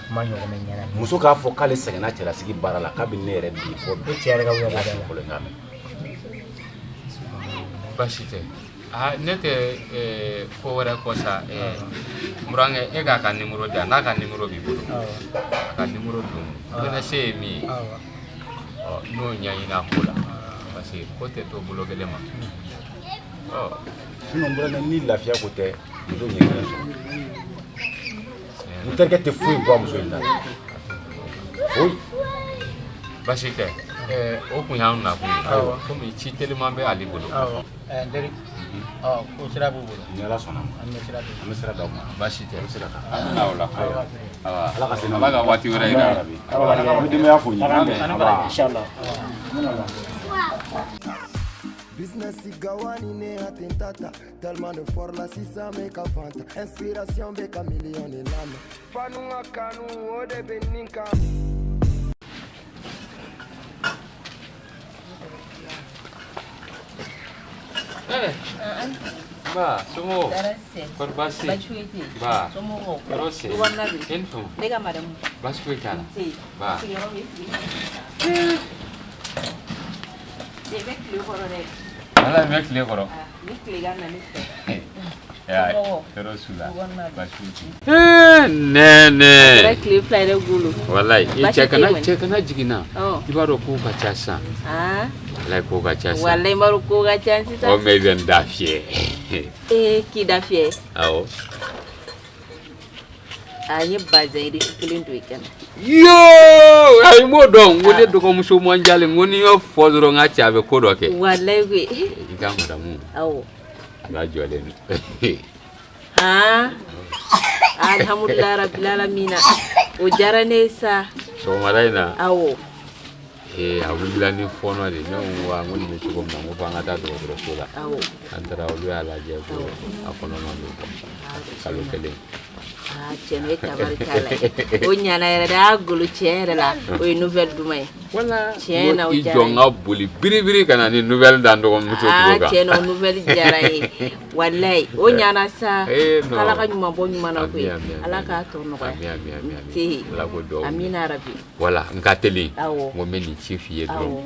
Kuma ɲɔgɔn mɛn ɲɛna. Muso k'a fɔ k'ale sɛgɛnna cɛlasigi baara la kabini ne yɛrɛ bi fɔ E cɛ yɛrɛ ka wuli ka y'a da siɲɛ la. fɔlɔ n k'a mɛn. Baasi tɛ. Aa, ne tɛ ko wɛrɛ kɔ sa. N burankɛ, e k'a ka nimoro di yan, n'a ka nimoro b'i bolo, a ka nimoro dun fɛnɛ se ye min ye, ɔ n'o ɲɛɲini a ko la, parce que ko tɛ to bolo kelen ma. Ɔ Sinon n burankɛ, ni lafiya ko tɛ, muso ɲɛ kelen sɔrɔ, n terikɛ tɛ foyi bɔ a muso in ta la, foyi. Baasi tɛ. O kun y'anw nakun ye, komi ci teliman bɛ ale bolo. Awɔ, n teri, ɔ ko sira b'u bolo. Ni Ala sɔnna ma, An bɛ sira d'u ma. An bɛ sira d'aw ma. Baasi tɛ. An bɛ se ka taa. An bɛna o la. Awa. Ala ka se Ala ka waati wɛrɛ yira. An bɛ denbaya fo. Ɲɛ. Inshallah. Business gawani ne atentata tellement de fort la sisan bɛ ka fanta inspiration bɛ ka million de lamɛn fanu ka kanu o de bɛ nin kan. Ba, somɔgɔw? Kɔri baasi tɛ? Baasi foyi tɛ yen. Ba. Somɔgɔw? Tɔɔrɔ si. Du kɔnɔna dun? E ni faamu. Ne ka madamu. Baasi foyi t'a la. Nse. Ba. Sigiyɔrɔ bɛ sigi. I bɛ tile kɔrɔ dɛ. Ala bɛ tile kɔrɔ. Ni tilegan na ne fɛ. Ya, Somɔgɔw? tɔɔrɔ su la. Du kɔnɔna dun? Baasi foyi tɛ yen. Nɛnɛ. A kɛra tile 2 yɛrɛ bolo. Walayi, i Baasi cɛ tɛ kana yen kɔni. cɛ kana jigin na. Ɔ. I b'a dɔn kow ka ca sisan. Aa. Walayi, kow ka ca sisan. Walayi, n b'a dɔn ko ka ca sisan. Ɔ mɛ i bɛ n da fiyɛ. Ee, k'i da fiyɛ. Awɔ. A n ye bazɛn kelen don i kana. Yoo, ayi, n b'o dɔn, n ko ne dɔgɔmuso man jalen, n ko ni n y'o fɔ dɔrɔn n ka cɛ a bɛ ko dɔ kɛ. Walayi koyi. I ka madamu Awɔ. a lajɔlen don. Han. Alhamdulilayi rabil alamina. O diyara ne ye sa. Sɔgɔmada in na. Awɔ. Ee, a wulila ni fɔɔnɔ de. Ne ko wa, n ko nin bɛ cogo min na, n ko fo an ka taa dɔgɔtɔrɔso la. Awɔ. An taara, olu y'a lajɛ ko a kɔnɔma don kalo 1. Aa, tiɲɛ na, o ye tabarikala ye. O ɲana yɛrɛ de, a golo tiɲɛ yɛrɛ la, o ye nouvelle duman ye. Wala. Tiɲɛ na, o I diyara jɔ n n ye. ka boli biribiri ka na ni nouvelle da n dɔgɔmuso Aa, tulo kan. tiɲɛ na, o nouvelle diyara n ye. Walayi, o ɲana sa. Eh, non. Ala ka ɲuman bɔ ɲuman na koyi. Ami, ami, ami. Ala k'a tɔ nɔgɔya. Ami, ami, ami, ami. Nse. Ala k'o duwawu minɛ. Amina rabi. Wala, n ka teli. Awɔ. N ko n bɛ nin ci f'i ye Awɔ. dɔrɔn.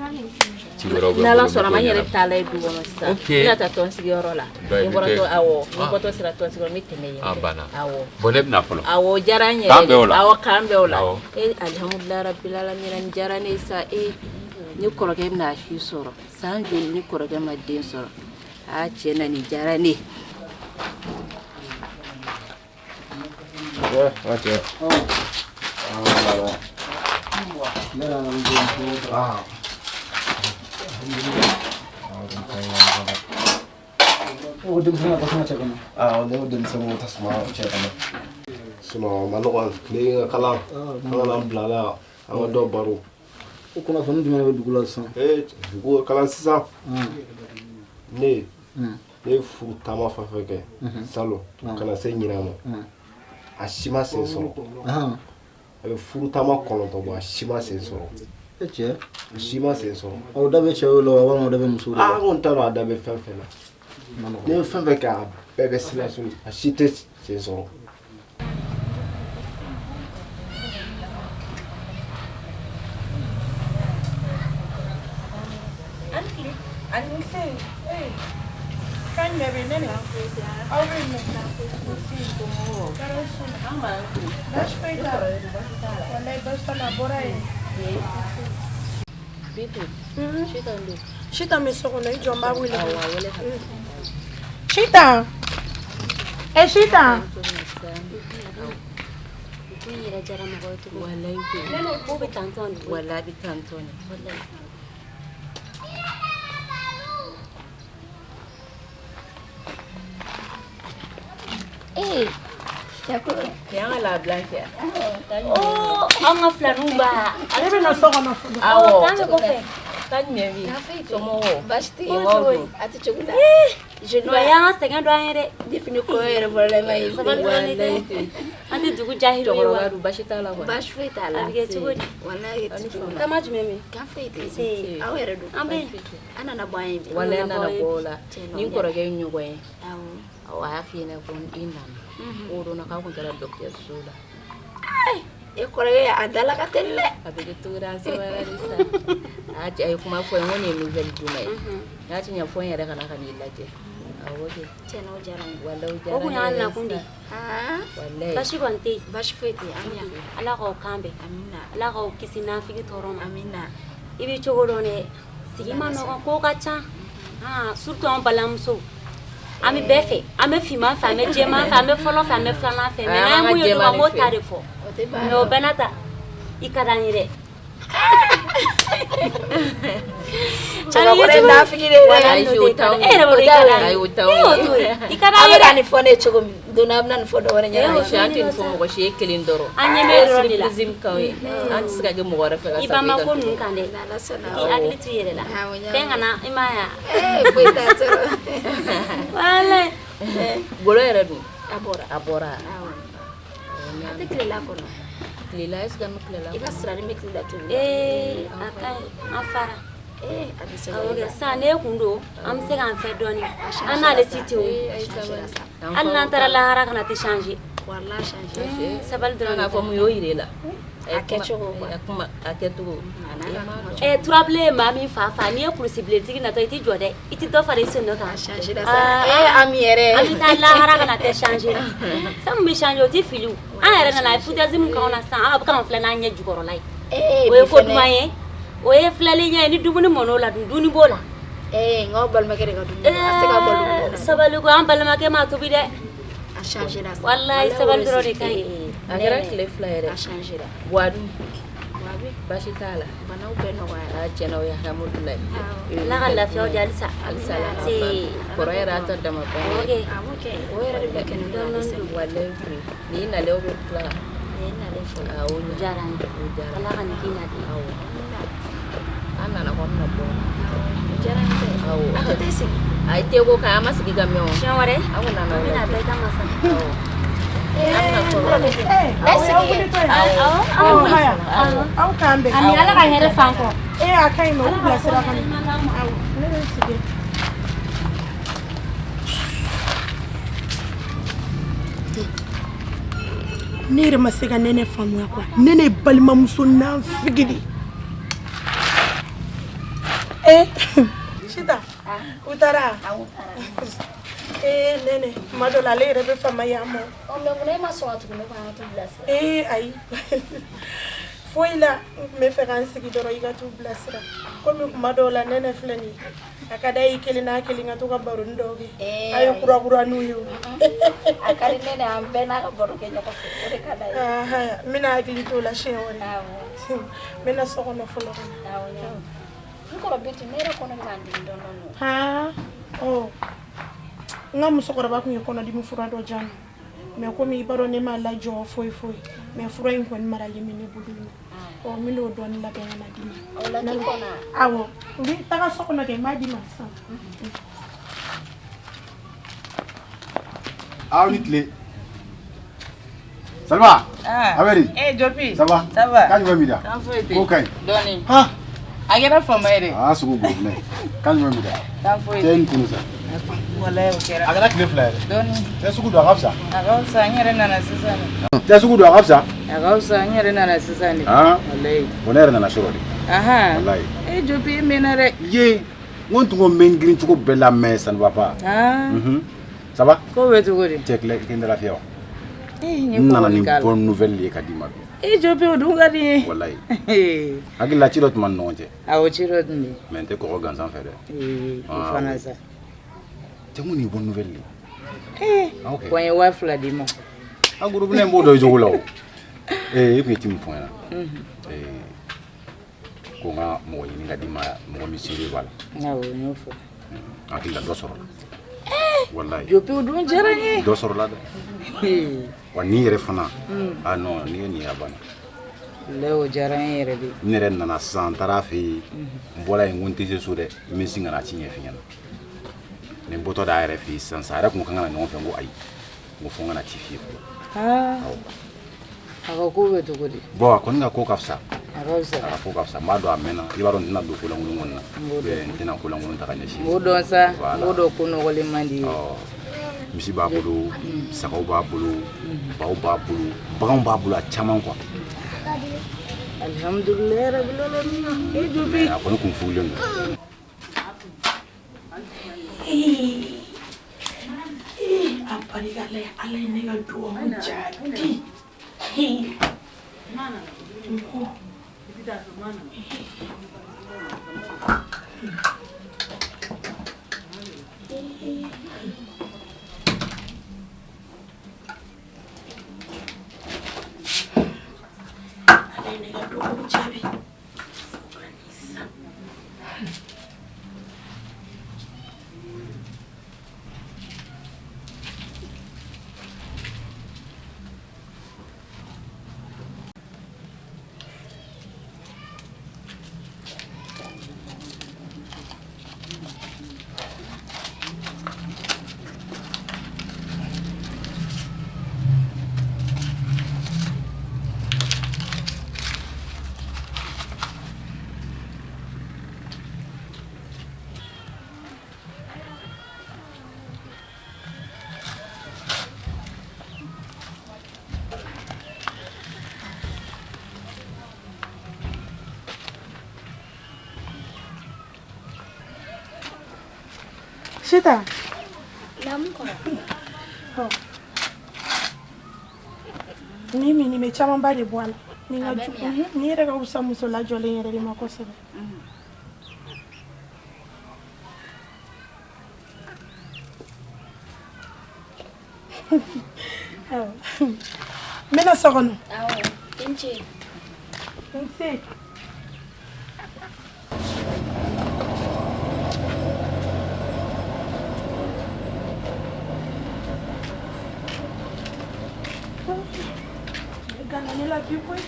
Ci wɛrɛw bɛ n N'Ala bolo, n bɛ sɔnna ma, t'o n yɛrɛ ɲɛnabɔ. bɛ taa la ye du kɔnɔ sisan. Ok. N bɛna taa tɔn sigiyɔrɔ la. Dɔ Ni i bɛ bɔra taa tɔn, yen. awɔ, ni Ah. bɔtɔ sera tɔn sigiyɔrɔ, n bɛ tɛmɛ yen A fɛ. banna. Awɔ. Bon, ne bɛna fɔlɔ. Awɔ, o diyara n yɛrɛ K'an de. bɛn o la. Awɔ, k'an bɛn o la. Awɔ. E, alihamudulilayi rabil alamina, nin diyara ne ye sa. E, ne kɔrɔkɛ bɛna a si sɔrɔ. San joli ne kɔrɔkɛ ma den sɔrɔ. Aa, tiɲɛ na, nin diyara ne ye. Ouais, ok. Ah, voilà. Ah. O denmisɛnnin ka tasuma cɛ kɔnɔ. Ah, ne ko denmisɛnninw tasuma cɛ kɔnɔ. Sinon, a ma nɔgɔn, tile ka kalan, an kana an bila la, an ka dɔ baro. O kunnafoni jumɛn de bɛ dugu la sisan? Ee, dugu ka kalan sisan. Ne ye furu taama fɛn fɛn kɛ salon ka na se ɲinan ma, a si ma sen sɔrɔ. A bɛ furu taama 9 bɔ, a si ma sen sɔrɔ. E cɛ. A si ma sen sɔrɔ. O da bɛ cɛw la walima o da bɛ musow la? Aa, n kɔni t'a dɔn a da bɛ fɛn fɛn na. Ne ye fɛn fɛn kɛ, a bɛɛ bɛ silasi, a si tɛ sen sɔrɔ. Nse, ee, fɛn jumɛn bɛ yen ne ni aw bɛ yen nɔ? Tɔɔrɔ si. Baasi foyi t'a la. Walayi, baasi t'a la, a bɔra yen. Sitan bɛ so kɔnɔ, i jɔ n b'a wele. Sitan! E Sitan! Ko in yɛrɛ diyara mɔgɔ ye cogo. Walayi koyi. Nɛnɛ ko bɛ tantɔn de. Walayi a bɛ tantɔn de. Walayi. Ee cɛkɔrɔ. Nin y'an ka labila kɛ. Oo an ka filaninw ba. Ale bɛ na so kɔnɔ fɔlɔ. Awɔ. K'an bɛ kɔfɛ. Kan jumɛn bɛ yen? Somɔgɔw? Baasi tɛ yen. Mɔgɔw dun? A tɛ cogo la. Nɔ y'an ka sɛgɛn dɔn an ye dɛ. Depuis ni kɔɲɔ yɛrɛ bɔra la i ma ye. Sabali dɔrɔn ne tɛ. An tɛ dugu jahiliw ye wa. Cɛkɔrɔba dun baasi t'a la kɔni. Baasi foyi t'a la. A bɛ kɛ cogo di? Walayi a tɛ cogo la. Taama jumɛn bɛ yen? Kan foyi tɛ yen. Aw yɛrɛ dun. An bɛ yen. An nana bɔ an ye bi. Walayi an nana bɔ o la. Tiɲɛ na, Ni n kɔrɔkɛ ye ɲɔgɔn ye. Awɔ. Awɔ a y'a f'i ɲɛna ko i nana. O don na k'aw kun taara dɔgɔtɔrɔso la. E kɔrɔkɛ a dala ka teli dɛ. A bɛ kɛ cogo di an sabara de sa. A y'a cɛ a ye kuma fɔ n ye ko nin ye nouvelle d'u ma ye. N y'a ci ɲɛ fɔ n yɛrɛ ka na ka n'i lajɛ. Awɔ kɛ. Tiɲɛ na o diyara n ye. Walayi o diyara O kun ne y'an yɛrɛ nakun de ye. sa. Walayi. Baasi kɔni tɛ yen. Baasi foyi tɛ yen. An bɛ yan. Ala k'aw kan bɛn. Amina. Ala k'aw kisi nafigi tɔɔrɔ ma. Amina. I bɛ cogo dɔn dɛ. Sigi ma nɔgɔn ko ka ca. Surtout an balimamusow. An bɛ bɛɛ fɛ. An bɛ finman fɛ, an bɛ jɛman fɛ, an bɛ fɔlɔ fɛ, an bɛ filanan fɛ. Mais n'an ye mun ye dɔrɔn an b'o ta de fɔ. O tɛ ban. Mais o bɛɛ n'a ta i ka d'an ye dɛ. Cɛbakɔrɔ ye nafigi de ye dɛ. Walayi o t'anw E yɛrɛ b'a dɔn i ka d'an ye. Ayi o t'anw E y'o to yen. I ka d'an A ye bɛ ka dɛ. nin fɔ ne ye cogo min don dɔ a bɛna nin fɔ dɔ wɛrɛ ɲɛna. Ayi an tɛ nin fɔ mɔgɔ si ye kelen dɔrɔn. An ɲɛ bɛ yɔrɔ de la. Surprise min k'anw ye. An tɛ se ka kɛ mɔgɔ wɛrɛ fɛ ka I sago ba ma kan. ko ninnu kan dɛ. N'Ala sɔnna. I hakili to i yɛrɛ la. Awɔ, n y'a Fɛn kana i m'a ye wa? Ee foyi t'a sɔrɔ. Walayi. Golo yɛrɛ dun? A bɔra. A bɔra. Awɔ. A tɛ tilela kɔnɔ. Tilela est ce que an bɛ tilela I ka sira ni bɛ tilela tobi la. Ee a ka ɲi an fara. Ee a tɛ se Awɔ kɛ sisan n'e kun don an bɛ se k'an fɛ dɔɔni. An n'ale ti ten o. Hali n'an taara lahara kana tɛ changer. Walayi changer. Sabali dɔrɔn. N'a fɔ mun y'o yir'e la. A kɛcogo quoi. A kuma a kɛcogo. Turabilen ye maa min fa fa n'i ye kurusibilentigi natɔ i t'i jɔ dɛ i tɛ dɔ fara i sen dɔ kan. A changer la sa. Ee Ami yɛrɛ. An bɛ taa lahara kana tɛ changer. Fɛn min bɛ changer o tɛ fili o. An yɛrɛ nana foutaise min k'anw na sisan an bɛ k'an filɛ n'an ɲɛ jukɔrɔla ye. Ee O ye ko duman ye. O ye filɛli ɲɛ ye ni dumuni mɔn'o la dun dumuni b'o la. Ee nka aw balimakɛ de ka dumuni a tɛ se ka balo mɔgɔ. Sabali ko an balimakɛ m'a tobi dɛ. A changer la sa. Walayi sabali dɔrɔn de ka ɲi. A kɛra tile 2 yɛrɛ. A changer la. Wa dun? Baasi t'a la. Banaw bɛɛ nɔgɔyara. A tiɲɛna o ye alhamdulilayi. Ala ka lafiyaw di halisa. Halisa ala ka Se. ban. Kɔrɔ yɛrɛ a ta dama ban ye. Ok. Awɔ kɛ o yɛrɛ de bɛ kɛ ne bolo halisa. Walayi koyi. N'i nalen o bɛ tila. Nin ye nalen fɔlɔ. Awɔ O diyara n ye. O diyara. Ala ka nin k'i na di. Awɔ. An nana ko an bɛna bɔ. O diyara n ye dɛ. Awɔ. A tɛ sigi. A ye te ko kan an ma sigi ka mɛn o. Siɲɛ wɛrɛ An kun nana an bɛna bɛɛ kama sa. Awɔ. An bɛna kɔrɔ. Ɛ sigi kɛ. Awɔ. Aw haya. Aw k'an bɛn. Ami Ala ka hɛrɛ fan kɔ. Ee a ka ɲi nɔ, u bilasira ka ɲɛ. Awɔ, ne bɛ n sigi. Ne yɛrɛ ma se ka Nɛnɛ faamuya quoi. Nɛnɛ ye balimamuso nafigi de ye. Ee Sita, u taara? Awɔ taara. Ee Nɛnɛ, tuma dɔ la ale yɛrɛ bɛ famaya an ma. Ɔ mais munna e ma sɔn ka tugu ne kɔ an ka t'u bilasira? Ee ayi foyi la n tun bɛ fɛ ka n sigi dɔrɔn i ka t'u bilasira komi kuma dɔw la Nɛnɛ filɛ nin ye a ka d'a ye i kelen n'a kelen ka to ka baroni dɔw kɛ Ee, a ye kurakuraniw ye o. A ka di Nɛnɛ an bɛɛ n'a ka baro kɛ ɲɔgɔn fɛ o de ka d'a ye. Ahaya, n bɛna hakili t'o la siɲɛ wɛrɛ. Awɔ. N bɛna so kɔnɔ fɔlɔ ka na. Awɔ n y'a mɛn. N kɔrɔ Bintu ne yɛrɛ kɔnɔ bɛ ka n dimi dɔɔni dɔɔni. Han ɔ n ka musokɔrɔba tun ye kɔnɔdimi fura dɔ di yan nɔ mais komi i b'a dɔn ne m'a lajɔ foyi foyi mais fura in kɔni maralen bɛ ne bolo yen nɔ. Ɔ n bɛn'o dɔɔni labɛn ka na d'i ma. O la k'i kɔnɔ wa? Awɔ n bɛ taga so kɔnɔ kɛ n b'a d'i ma sisan. Aw ni tile. Salima. Ah. A bɛ di? Eh Jopi. Ça va? Ça va. Kan jumɛn b'i da? Kan foyi tɛ. Ko ka ɲi. Dɔɔni. Han. A kɛra fama ye dɛ. Aa sugu go minɛ. Kan jumɛn b'i da? Kan foyi Cɛ tɛ. ni kunu sa. Walayi o kɛra. A kɛra tile 2 yɛrɛ. Dɔɔni. Cɛ sugu don a ka fisa. A ka fisa n yɛrɛ nana sisan de. Cɛ sugu don a ka fisa. A ka fisa n yɛrɛ nana sisan de. Han. Walayi. Bon ne yɛrɛ nana sɔrɔ de. Ahan. Walayi. Eh Jopi e mɛnna dɛ. Ye n ko n tun ko n bɛ n girin cogo bɛɛ la mais ça ne va pas. Ah. Mhm. Ça va? Ko bɛ cogo di? Cɛ tile i tɛ lafiya wa? Eh n ye N nana kɔgɔ de ni k'a la. bonne nouvelle ye ka d'i ma bi. Eh Jopi o dun ka di n ye. Walayi. Hakili la ci dɔ tun b'an ni ɲɔgɔn cɛ. Awɔ ci dɔ tun bɛ yen. Mais n tɛ kɔgɔ gansan fɛ dɛ. Ee o Ah, fana oui. sa. Cɛ n ko nin ye bonne nouvelle de ye. Eh. Ah, ok. Wa n ye 2000 d'i ma. A groupe ne b'o dɔn i cogo la o. Ee, e tun ye ci min fɔ n ɲɛna, ko n ka mɔgɔ ɲini ka d'i ma, mɔgɔ min seere b'a la. Awɔ, n y'o fɔ. N hakili la dɔ sɔrɔla. Walayi. Jopi, o dun diyara n ye. Dɔ sɔrɔla dɛ. Wa nin yɛrɛ fana, ah non, n'i ye nin ye a banna. Walayi, o diyara n ye yɛrɛ de. N yɛrɛ nana sisan, n taara a fɛ yen, n bɔra yen, n ko n tɛ se so dɛ, n bɛ sin ka na ci ɲɛf'i ɲɛna. Ni n bɔtɔ da a yɛrɛ fɛ yen sisan sisan, a yɛrɛ kun ko k'an ka na ɲɔgɔn fɛ, n ko ayi, n ko fo n ka na ci f'i ye fɔlɔ. Aa, a ka ko bɛ cogo di? Bon, a kɔni ka ko ka fisa. A ka fisa. A ka ko ka fisa, n b'a dɔn a mɛnna, i b'a dɔn n tɛna don kolankolon kɔni na. N b'o dɔn. N tɛna kolankolon ta ka ɲɛsin. N b'o dɔn sa, n Voilà. b'o dɔn, ko nɔgɔlen man di ye. Misi b'a bolo, sagaw b'a bolo, baw b'a bolo, baganw b'a bolo, a caman quoi. Alihamudulilayi rabil alamina. E Jopi. A kɔni kun furulen don. A barika la, Ala ye ne ka dugawu jaabi. N ko Ala ye ne ka dugawu jaabi. Fo ka nin san. Sita. Naamu kɔrɔ. Ni min nin bɛ camanba de bɔ a la. Ni ka A bɛ jugu. min wa? Ni yɛrɛ ka fisa muso lajɔlen yɛrɛ de ma kosɛbɛ. Awɔ. N bɛna so kɔnɔ. Awɔ, i ni ce. Nse. Gana ne la bi koyi.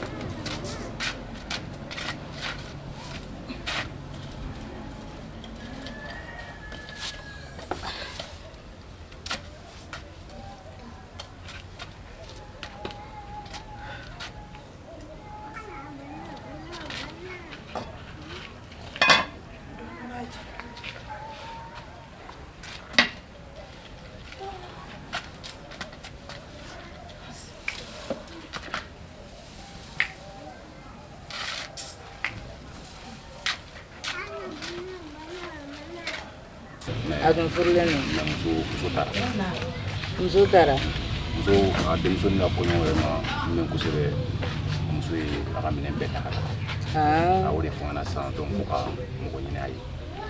A dun furulen don. Mais muso taara. Muso taara. Muso, a denmusonin ka kɔɲɔ yɛrɛ ma mɛn kosɛbɛ, muso ye a ka minɛn bɛɛ ta ka taga. Aa. A y'o de fɔ n ɲɛna sisan, donc ko ka mɔgɔ ɲini a ye,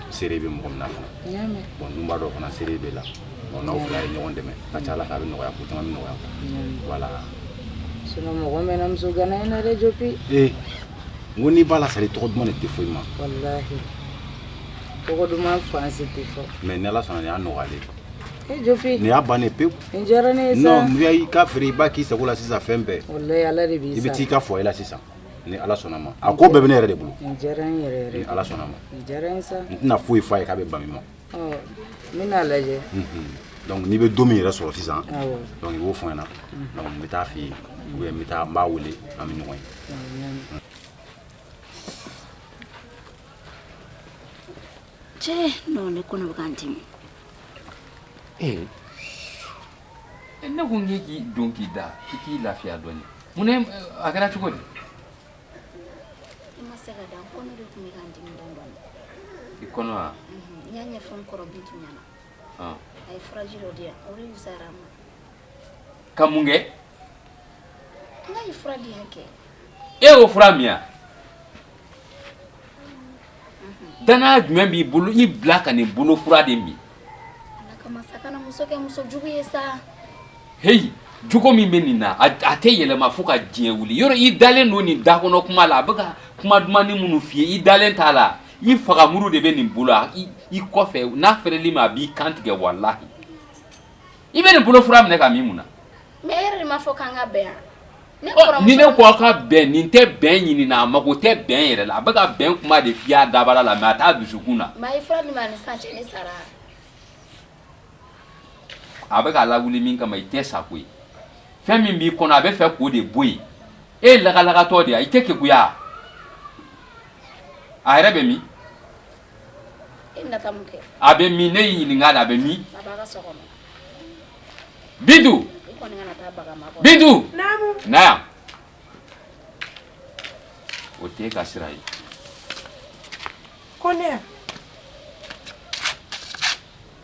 seere bɛ mɔgɔ min na fana. N y'a mɛn. Bon, dun b'a dɔn fana seere b'e la. Bon, n'aw fila ye ɲɔgɔn dɛmɛ, a ka ca Ala fɛ a bɛ nɔgɔya, ko caman bɛ nɔgɔya. Voilà. Sinon mɔgɔ mɛnna muso gana in na dɛ Jopi. Ee, n ko n'i b'a la sari, tɔgɔ duman de tɛ foyi ma. Walahi. Tɔgɔ duman fan si tɛ fɔ. Mais ni Ala sɔnna, nin y'a nɔgɔyalen ye. E Jopi. Nin y'a bannen pewu. Nin diyara ne ye sa. Non, n'i y'i ka feere, i b'a k'i sago la sisan, fɛn bɛɛ. Walahi, Ala de b'i I bɛ sara. t'i ka foyer la sisan ni Ala sɔnna ma. A ko bɛɛ bɛ ne yɛrɛ de bolo. Nin diyara n yɛrɛ yɛrɛ. Ni Ala sɔnna ma. Nin diyara n ye sa. N tɛna foyi f'a ye k'a bɛ ban min ma. Ɔ, n bɛna lajɛ. Donc n'i bɛ don min yɛrɛ sɔrɔ sisan, Awɔ. donc i b'o fɔ n ɲɛna. Donc n bɛ taa f'i ye ou bien n bɛ taa n b'a wele, an bɛ ɲɔgɔn ye. Awɔ, n y'a mɛn. Cɛ, non, ne kɔnɔ bɛ ka n dimi. Ee, ne ko n k'i k'i don k'i da, i k'i lafiya dɔɔni. Mun na, a kɛra cogo di? I ma se ka da, n kɔnɔ de tun bɛ ka n dimi dɔɔni dɔɔni. I kɔnɔ wa? N y'a ɲɛfɔ n kɔrɔ Bintu ɲɛna. A ye furaji dɔ di yan, o de fisayara n ma. Ka mun kɛ? N k'a ye fura di yan kɛ. E y'o fura min wa? Danaya jumɛn b'i bolo i bila ka nin bolo fura de min? Ala kama sa, kana muso kɛ muso jugu ye sa. Heyi, Jogo min bɛ nin na, a tɛ yɛlɛma fo ka diɲɛ wuli. Yɔrɔ i dalen don nin da kɔnɔ kuma la, a bɛ ka kuma dumanni minnu f'i ye, i dalen t'a la. I fagamuru de bɛ nin bolo i kɔfɛ, n'a fɛrɛl'i ma, a b'i kan tigɛ walahi. I bɛ nin bolofura minɛ ka min mun na? Mais e yɛrɛ de m'a fɔ k'an ka bɛn yan. Ni ne ko aw ka bɛn, nin tɛ bɛn ɲini na, a mago tɛ bɛn yɛrɛ la. A bɛ ka bɛn kuma de f'i y'a dabara la, mais a t'a dusukun na. Mais a ye fura di ma ni sisan cɛ, ne sara. A bɛ k'a lawuli min kama, i tɛ sa koyi. Fɛn min b'i kɔnɔ, a bɛ fɛ k'o de bɔ yen. E ye lagalagatɔ de ye, i tɛ kekuya. A yɛrɛ bɛ min? E bɛna taa mun kɛ? A bɛ min? Ne y'i ɲininka de, a bɛ min? A b'a ka so kɔnɔ. Bintu! I kɔni kana taa baga ma kɔnɔ. Bintu! Naamu. Na yan. O t'e ka sira ye. Ko ne ya?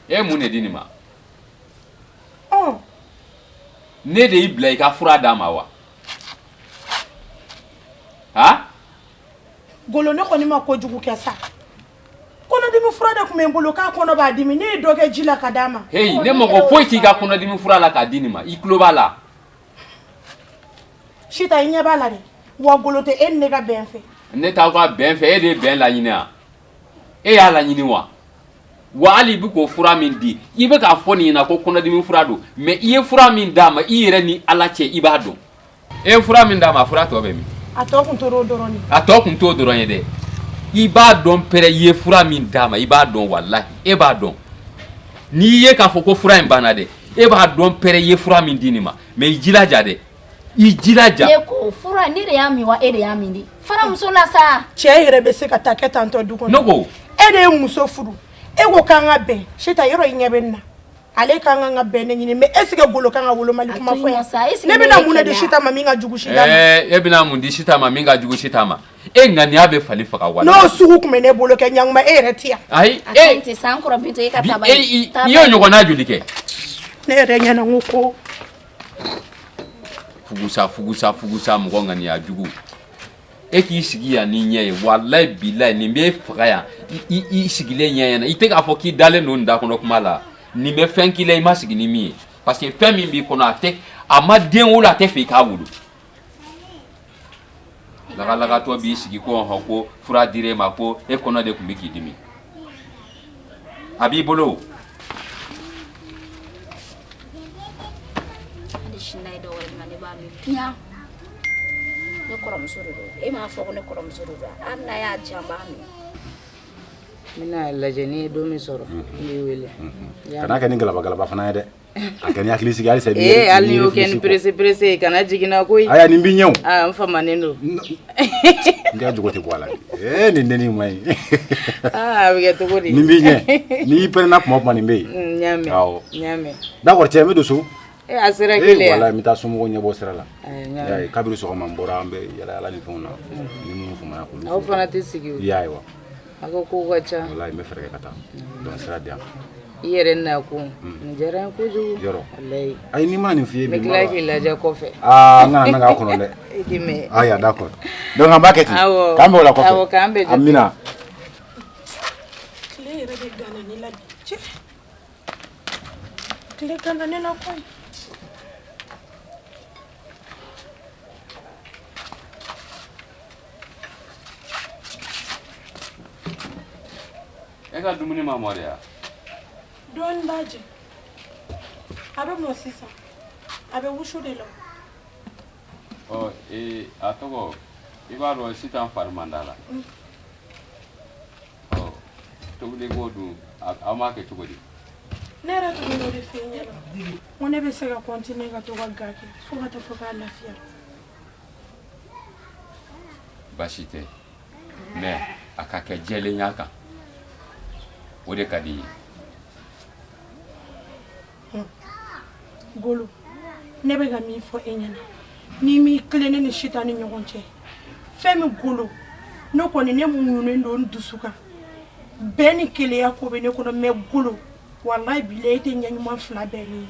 E ye mun de di nin ma? Ɔ. Ne de y'i bila i ka fura d'a ma wa? Ha? Golo, ne kɔni ma kojugu kɛ sa. Kɔnɔdimi fura de tun bɛ n bolo, k'a kɔnɔ b'a dimi, ne ye dɔ kɛ ji la ka d'a ma. Heyi, ne mago foyi t'i ka kɔnɔdimi fura la k'a di nin ma. I tulo b'a la. Sita, i ɲɛ b'a la dɛ. Wa golo tɛ e ni ne ka bɛn fɛ. Ne t'aw ka bɛn fɛ, e de ye bɛn laɲini wa? E y'a laɲini wa? Wa hali i bɛ k'o fura min di, i bɛ k'a fɔ nin ɲɛna ko kɔnɔdimi fura don, mais i ye fura min d'a ma, i yɛrɛ ni Ala cɛ, i b'a dɔn. E ye fura min d'a ma, a fura tɔ bɛ min? A tɔ kun tor'o dɔrɔn de. A tɔ kun t'o dɔrɔn ye dɛ. I b'a dɔn pɛrɛ, i ye fura min d'a ma, i b'a dɔn, walahi, e b'a dɔn. N'i ye k'a fɔ ko fura in banna dɛ, e b'a dɔn pɛrɛ, i ye fura min di nin ma, mais i jilaja dɛ, i jilaja. Ne ko fura, ne de y'a min wa, e de y'a min de? Fara muso la sa. Cɛ yɛrɛ bɛ se ka taa kɛ tantɔ du kɔnɔ. Ne ko. E de ye muso furu, e ko k'an ka bɛn. Sita, yɔrɔ i ɲɛ bɛ nin na. Ale kan ka ka bɛn ne ɲini, mais est ce que Golo kan ka wolomali kuma fɔ yan? Ne bɛna mun de di Sita ma min ka jugu Sita ma? E bɛna mun di Sita ma min ka jugu Sita ma? E ŋaniya bɛ fali faga wa? N'o sugu tun bɛ ne bolo kɛ, ɲanguma e yɛrɛ ti yan. Ayi, e tɛ san kɔrɔ Bintu, e ka taa. I y'o ɲɔgɔnna joli kɛ? Ne yɛrɛ ɲɛna n ko ko. Fugusa fugusa fugusa, mɔgɔ ŋaniya jugu. E k'i sigi yan ni ɲɛ ye, walayi bilayi, nin b'e faga yan. I sigilen ɲɛ ɲɛna, i tɛ k'a fɔ k'i dalen don nin da kɔnɔ kuma la. Nin bɛ fɛn k'i la i ma sigi ni min ye, parce que fɛn min b'i kɔnɔ, a tɛ, a ma den wolo, a tɛ fɛ i k'a wolo. Lagalagatɔ b'i sigi ko ɔhɔn, ko fura dir'e ma, ko e kɔnɔ de tun bɛ k'i dimi. A b'i bolo. Hali sini n'a ye dɔ wɛrɛ di n ma, ne b'a min piyan. Ne kɔrɔmuso de don, e m'a fɔ ko ne kɔrɔmuso de don? Hali n'a y'a di yan, n b'a min. N bɛna lajɛ, ni ye don min sɔrɔ, n b'i wele. Kana kɛ ni galabagalaba fana ye dɛ, a kɛ ni hakili sigi halisa. Ee, hali n'i y'o kɛ ni pressé pressé ye, kana jigin na koyi. Aya, nin b'i ɲɛ o. Aa, n famanen don. N ka jogo tɛ bɔ a la. Ee, nin dennin man ɲi. Aa, a bɛ kɛ cogo di? Nin b'i ɲɛ, n'i pɛrɛnna kuma o kuma, nin bɛ yen. N y'a mɛn. Awɔ. N y'a mɛn. D'accord cɛ, n bɛ don so. Ee, a sera kelen yan. Walayi, n bɛ taa somɔgɔw ɲɛbɔ sira la. I y'a ye, kabiri sɔgɔma n bɔra, an bɛ yala yala ni fɛnw na. Ni minnu famana k'olu. Aw fana tɛ sigi o. I y'a ye wa? A ko kow ka ca. Walayi, n bɛ fɛɛrɛ kɛ ka taa. Donc sira di yan. I yɛrɛ nakun nin diyara n ye kojugu. Yɔrɔ. Walayi. Ayi, n'i ma nin f'i ye bi. N bɛ tila k'i lajɛ kɔfɛ. Aa, n kana na k'a kɔnɔ dɛ. I k'i mɛn. Ayiwa, d'accord. Donc an b'a kɛ ten. Awɔ. K'an bɛn o la kɔfɛ. Awɔ, k'an bɛn. Amina. Tile yɛrɛ de ganna ne la bi. Cɛ. Tile ganna ne la koyi. E ka dumuni ma mɔ de ya? Dɔɔni b'a jɛ. A bɛ mɔ sisan. A bɛ wusu de la. Ɔ ee, a tɔgɔ, i b'a dɔn sisan fari man d'a la. Ɔ, tobili ko dun, aw m'a kɛ cogo di? Ne yɛrɛ tun bɛ n'o de f'e ɲɛna. N ko ne bɛ se ka continuer ka to ka ga kɛ fo ka taa fɔ k'a lafiya. Baasi tɛ, mais a ka kɛ jɛlenya kan, o de ka di n ye. Golo, ne bɛ ka min fɔ e ɲɛna, n'i m'i tilen ne ni Sita ni ɲɔgɔn cɛ, fɛn min Golo, ne kɔni ne muɲunen don n dusu kan, bɛn ni kelenya ko bɛ ne kɔnɔ, mais Golo, walayi bilayi, e tɛ ɲɛ ɲuman fila bɛn ne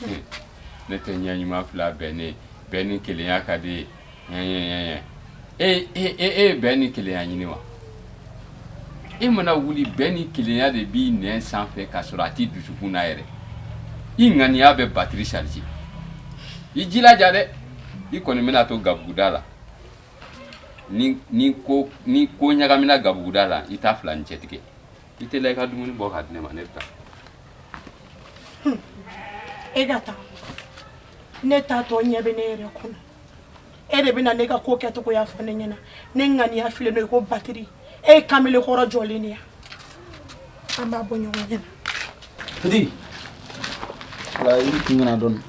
ye. Ne tɛ ɲɛ ɲuman fila bɛn ne, bɛn ni kelenya ka di ye. E e e ye bɛn ni kelenya ɲini wa? E mana wuli, bɛn ni kelenya de b'i nɛn sanfɛ k'a sɔrɔ a t'i dusukun na yɛrɛ. I ŋaniya bɛ batiri charger. I jilaja dɛ, i kɔni bɛna to gabuguda la. Ni ko ni ko ɲagamina gabuguda la, i t'a fila ni cɛ tigɛ. I teliya i ka dumuni bɔ k'a di ne ma, ne bɛ taa. E ka taa, ne t'a tɔ ɲɛ bɛ ne yɛrɛ kɔnɔ. E de bɛna ne ka ko kɛcogoya fɔ ne ɲɛna. Ne ŋaniya filen don i ko batiri. E ye kamalen kɔrɔ jɔlen de ye. An b'a bɔ ɲɔgɔn ɲɛna. Petit. Wala i kun kana dɔɔni.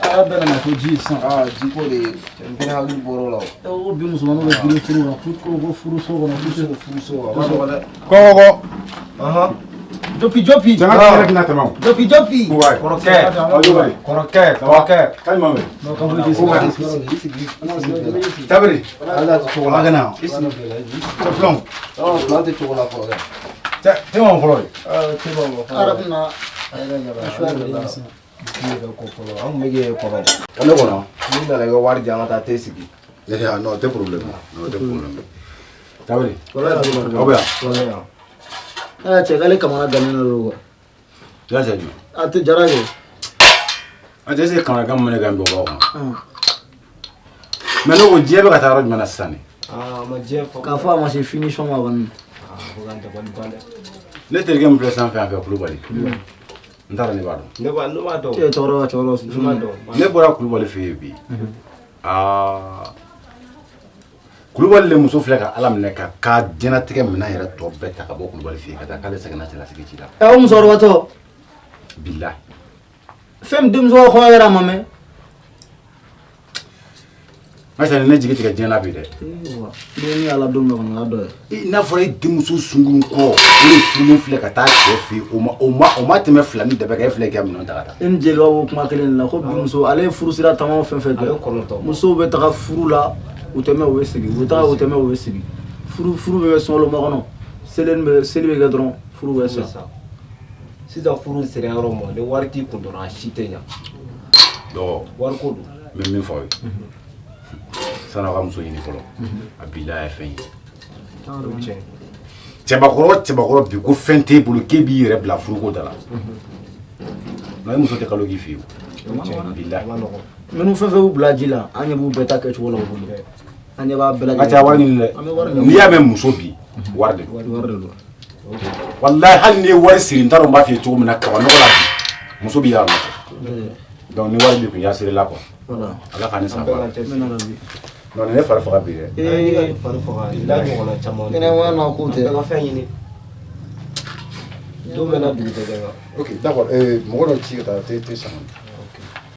Aa, bɛɛ nana fo ji sisan. Aa, ji ko de, n fɛnɛ hakili bɔra o la. O ko bi musomaninw bɛ girin furu kan, ko furuso kɔnɔ. Furuso, a ma nɔgɔ dɛ. Kɔ kɔ. Jopi jopi. Janga yɛrɛ tɛna tɛmɛ o. Jopi jopi. Kɔrɔkɛ, kɔrɔkɛ, kɔrɔkɛ. Ka ɲuman bɛ. Tabiri. Ala tɛ cogo la. A ka na. I sigi. Cɛ filanw. Ɔ, filan tɛ cogo la kɔrɔkɛ. Cɛ, te ma fɔlɔ ye. Aa, te ma fɔlɔ. Ara bɛna A yɛrɛ ɲɛ a suya de la sisan. Ji yɛrɛ ko fɔlɔ, an tun bɛ k'e kɔnɔ. Ka ne kɔnɔ. N'i nana i ka wari di, an ka taa te sigi. Eh, non, tɛ problème. Non, tɛ problème. Tabiri. Aw Aw bɛ yan. Aa, cɛ, k'ale kamana gannen dɔ don quoi. I y'a cɛ jumɛn? A tɛ jara kɛ. A tɛ se kamanagan min ne ka n bɔ o kɔnɔ. Mais ne ko diɲɛ bɛ ka taa yɔrɔ jumɛn na sisan de? Aa, a ma diɲɛ fɔ. K'a fɔ a ma se finition ma kɔni. Aa, ko k'an dabali ban dɛ. Ne terikɛ min filɛ sanfɛ yan fɛ, Kulubali. N t'a dɔn ne b'a dɔn. Ne b'a dɔn. Cɛ, cɛkɔrɔba. Ne b'a dɔn. Ne bɔra Kulubali fɛ yen bi. Aa. Kulubali le muso filɛ ka Ala minɛ ka diɲɛlatigɛ minɛn yɛrɛ tɔ bɛɛ ta ka bɔ Kulubali fɛ yen ka taa k'ale seginna cɛlasigi ci la. Ɛ, o musokɔrɔbatɔ. Bilahi. Fɛn min denmuso ka kɔɲɔ kɛra, a ma mɛn. N ka ne jigi tigɛ diɲɛ na bi dɛ. Ni ala don bɛ kɔnɔ, o y'a dɔ ye. N'a fɔra e denmuso sunkurun kɔ, o de furulen filɛ ka taa cɛ fɛ yen, o ma tɛmɛ fila ni dɛbɛ kan, e filɛ k'i ka minɛnw ta ka taa. E ni jeliba b'o kuma kelen de la ko bi muso ale ye furu sira taama fɛn fɛn kɛ, musow bɛ taga furu la, u tɛ mɛn, u bɛ segin, u bɛ taga, u tɛ mɛn, u bɛ segin. Furu bɛ kɛ sunkalo makɔnɔ, seli bɛ kɛ dɔrɔn, furu bɛ sa. Sisan furu sera yɔrɔ ma, ni wari t'i kun dɔrɔn, a si tɛ ɲa. Dɔgɔ. Wari ko don. N bɛ min fɔ aw ye, sanni aw ka muso ɲini fɔlɔ, a bilahi ye fɛn ye. Cɛbakɔrɔ, cɛbakɔrɔ bi ko fɛn t'e bolo k'e b'i yɛrɛ bila furuko da la. Non, e muso tɛ kalo k'i fɛ yen o. Bilahi. Minnu fɛn fɛn y'u bila ji la, an ɲɛ b'u bɛɛ ta kɛcogo la u bolo. An ɲɛ b'a bɛɛ lajɛlen. Ka ca wari ɲini dɛ. An bɛ wari ɲini. N'i y'a mɛn muso bi, wari de don. Wari de don. Walahi, hali n'i ye wari siri, n t'a dɔn n b'a f'i ye cogo min na, kaba nɔgɔ la bi, muso b'i y'a nɔfɛ. Donc ni wari b'i kun, i y'a siri la quoi. Voilà. Ala k'an ni An bɛɛ saba. k'an cɛsiri. Non, ne fari faga bi dɛ. Ee, i ka fari faga, i n'a ɲɔgɔnna caman. Ɲɛnɛmaya n'a ko tɛ. An bɛɛ ka fɛn ɲini. Don bɛɛ n'a dugu tɛ kɛ. Ok, d'accord. Mɔgɔ dɔ ci ka taa te san.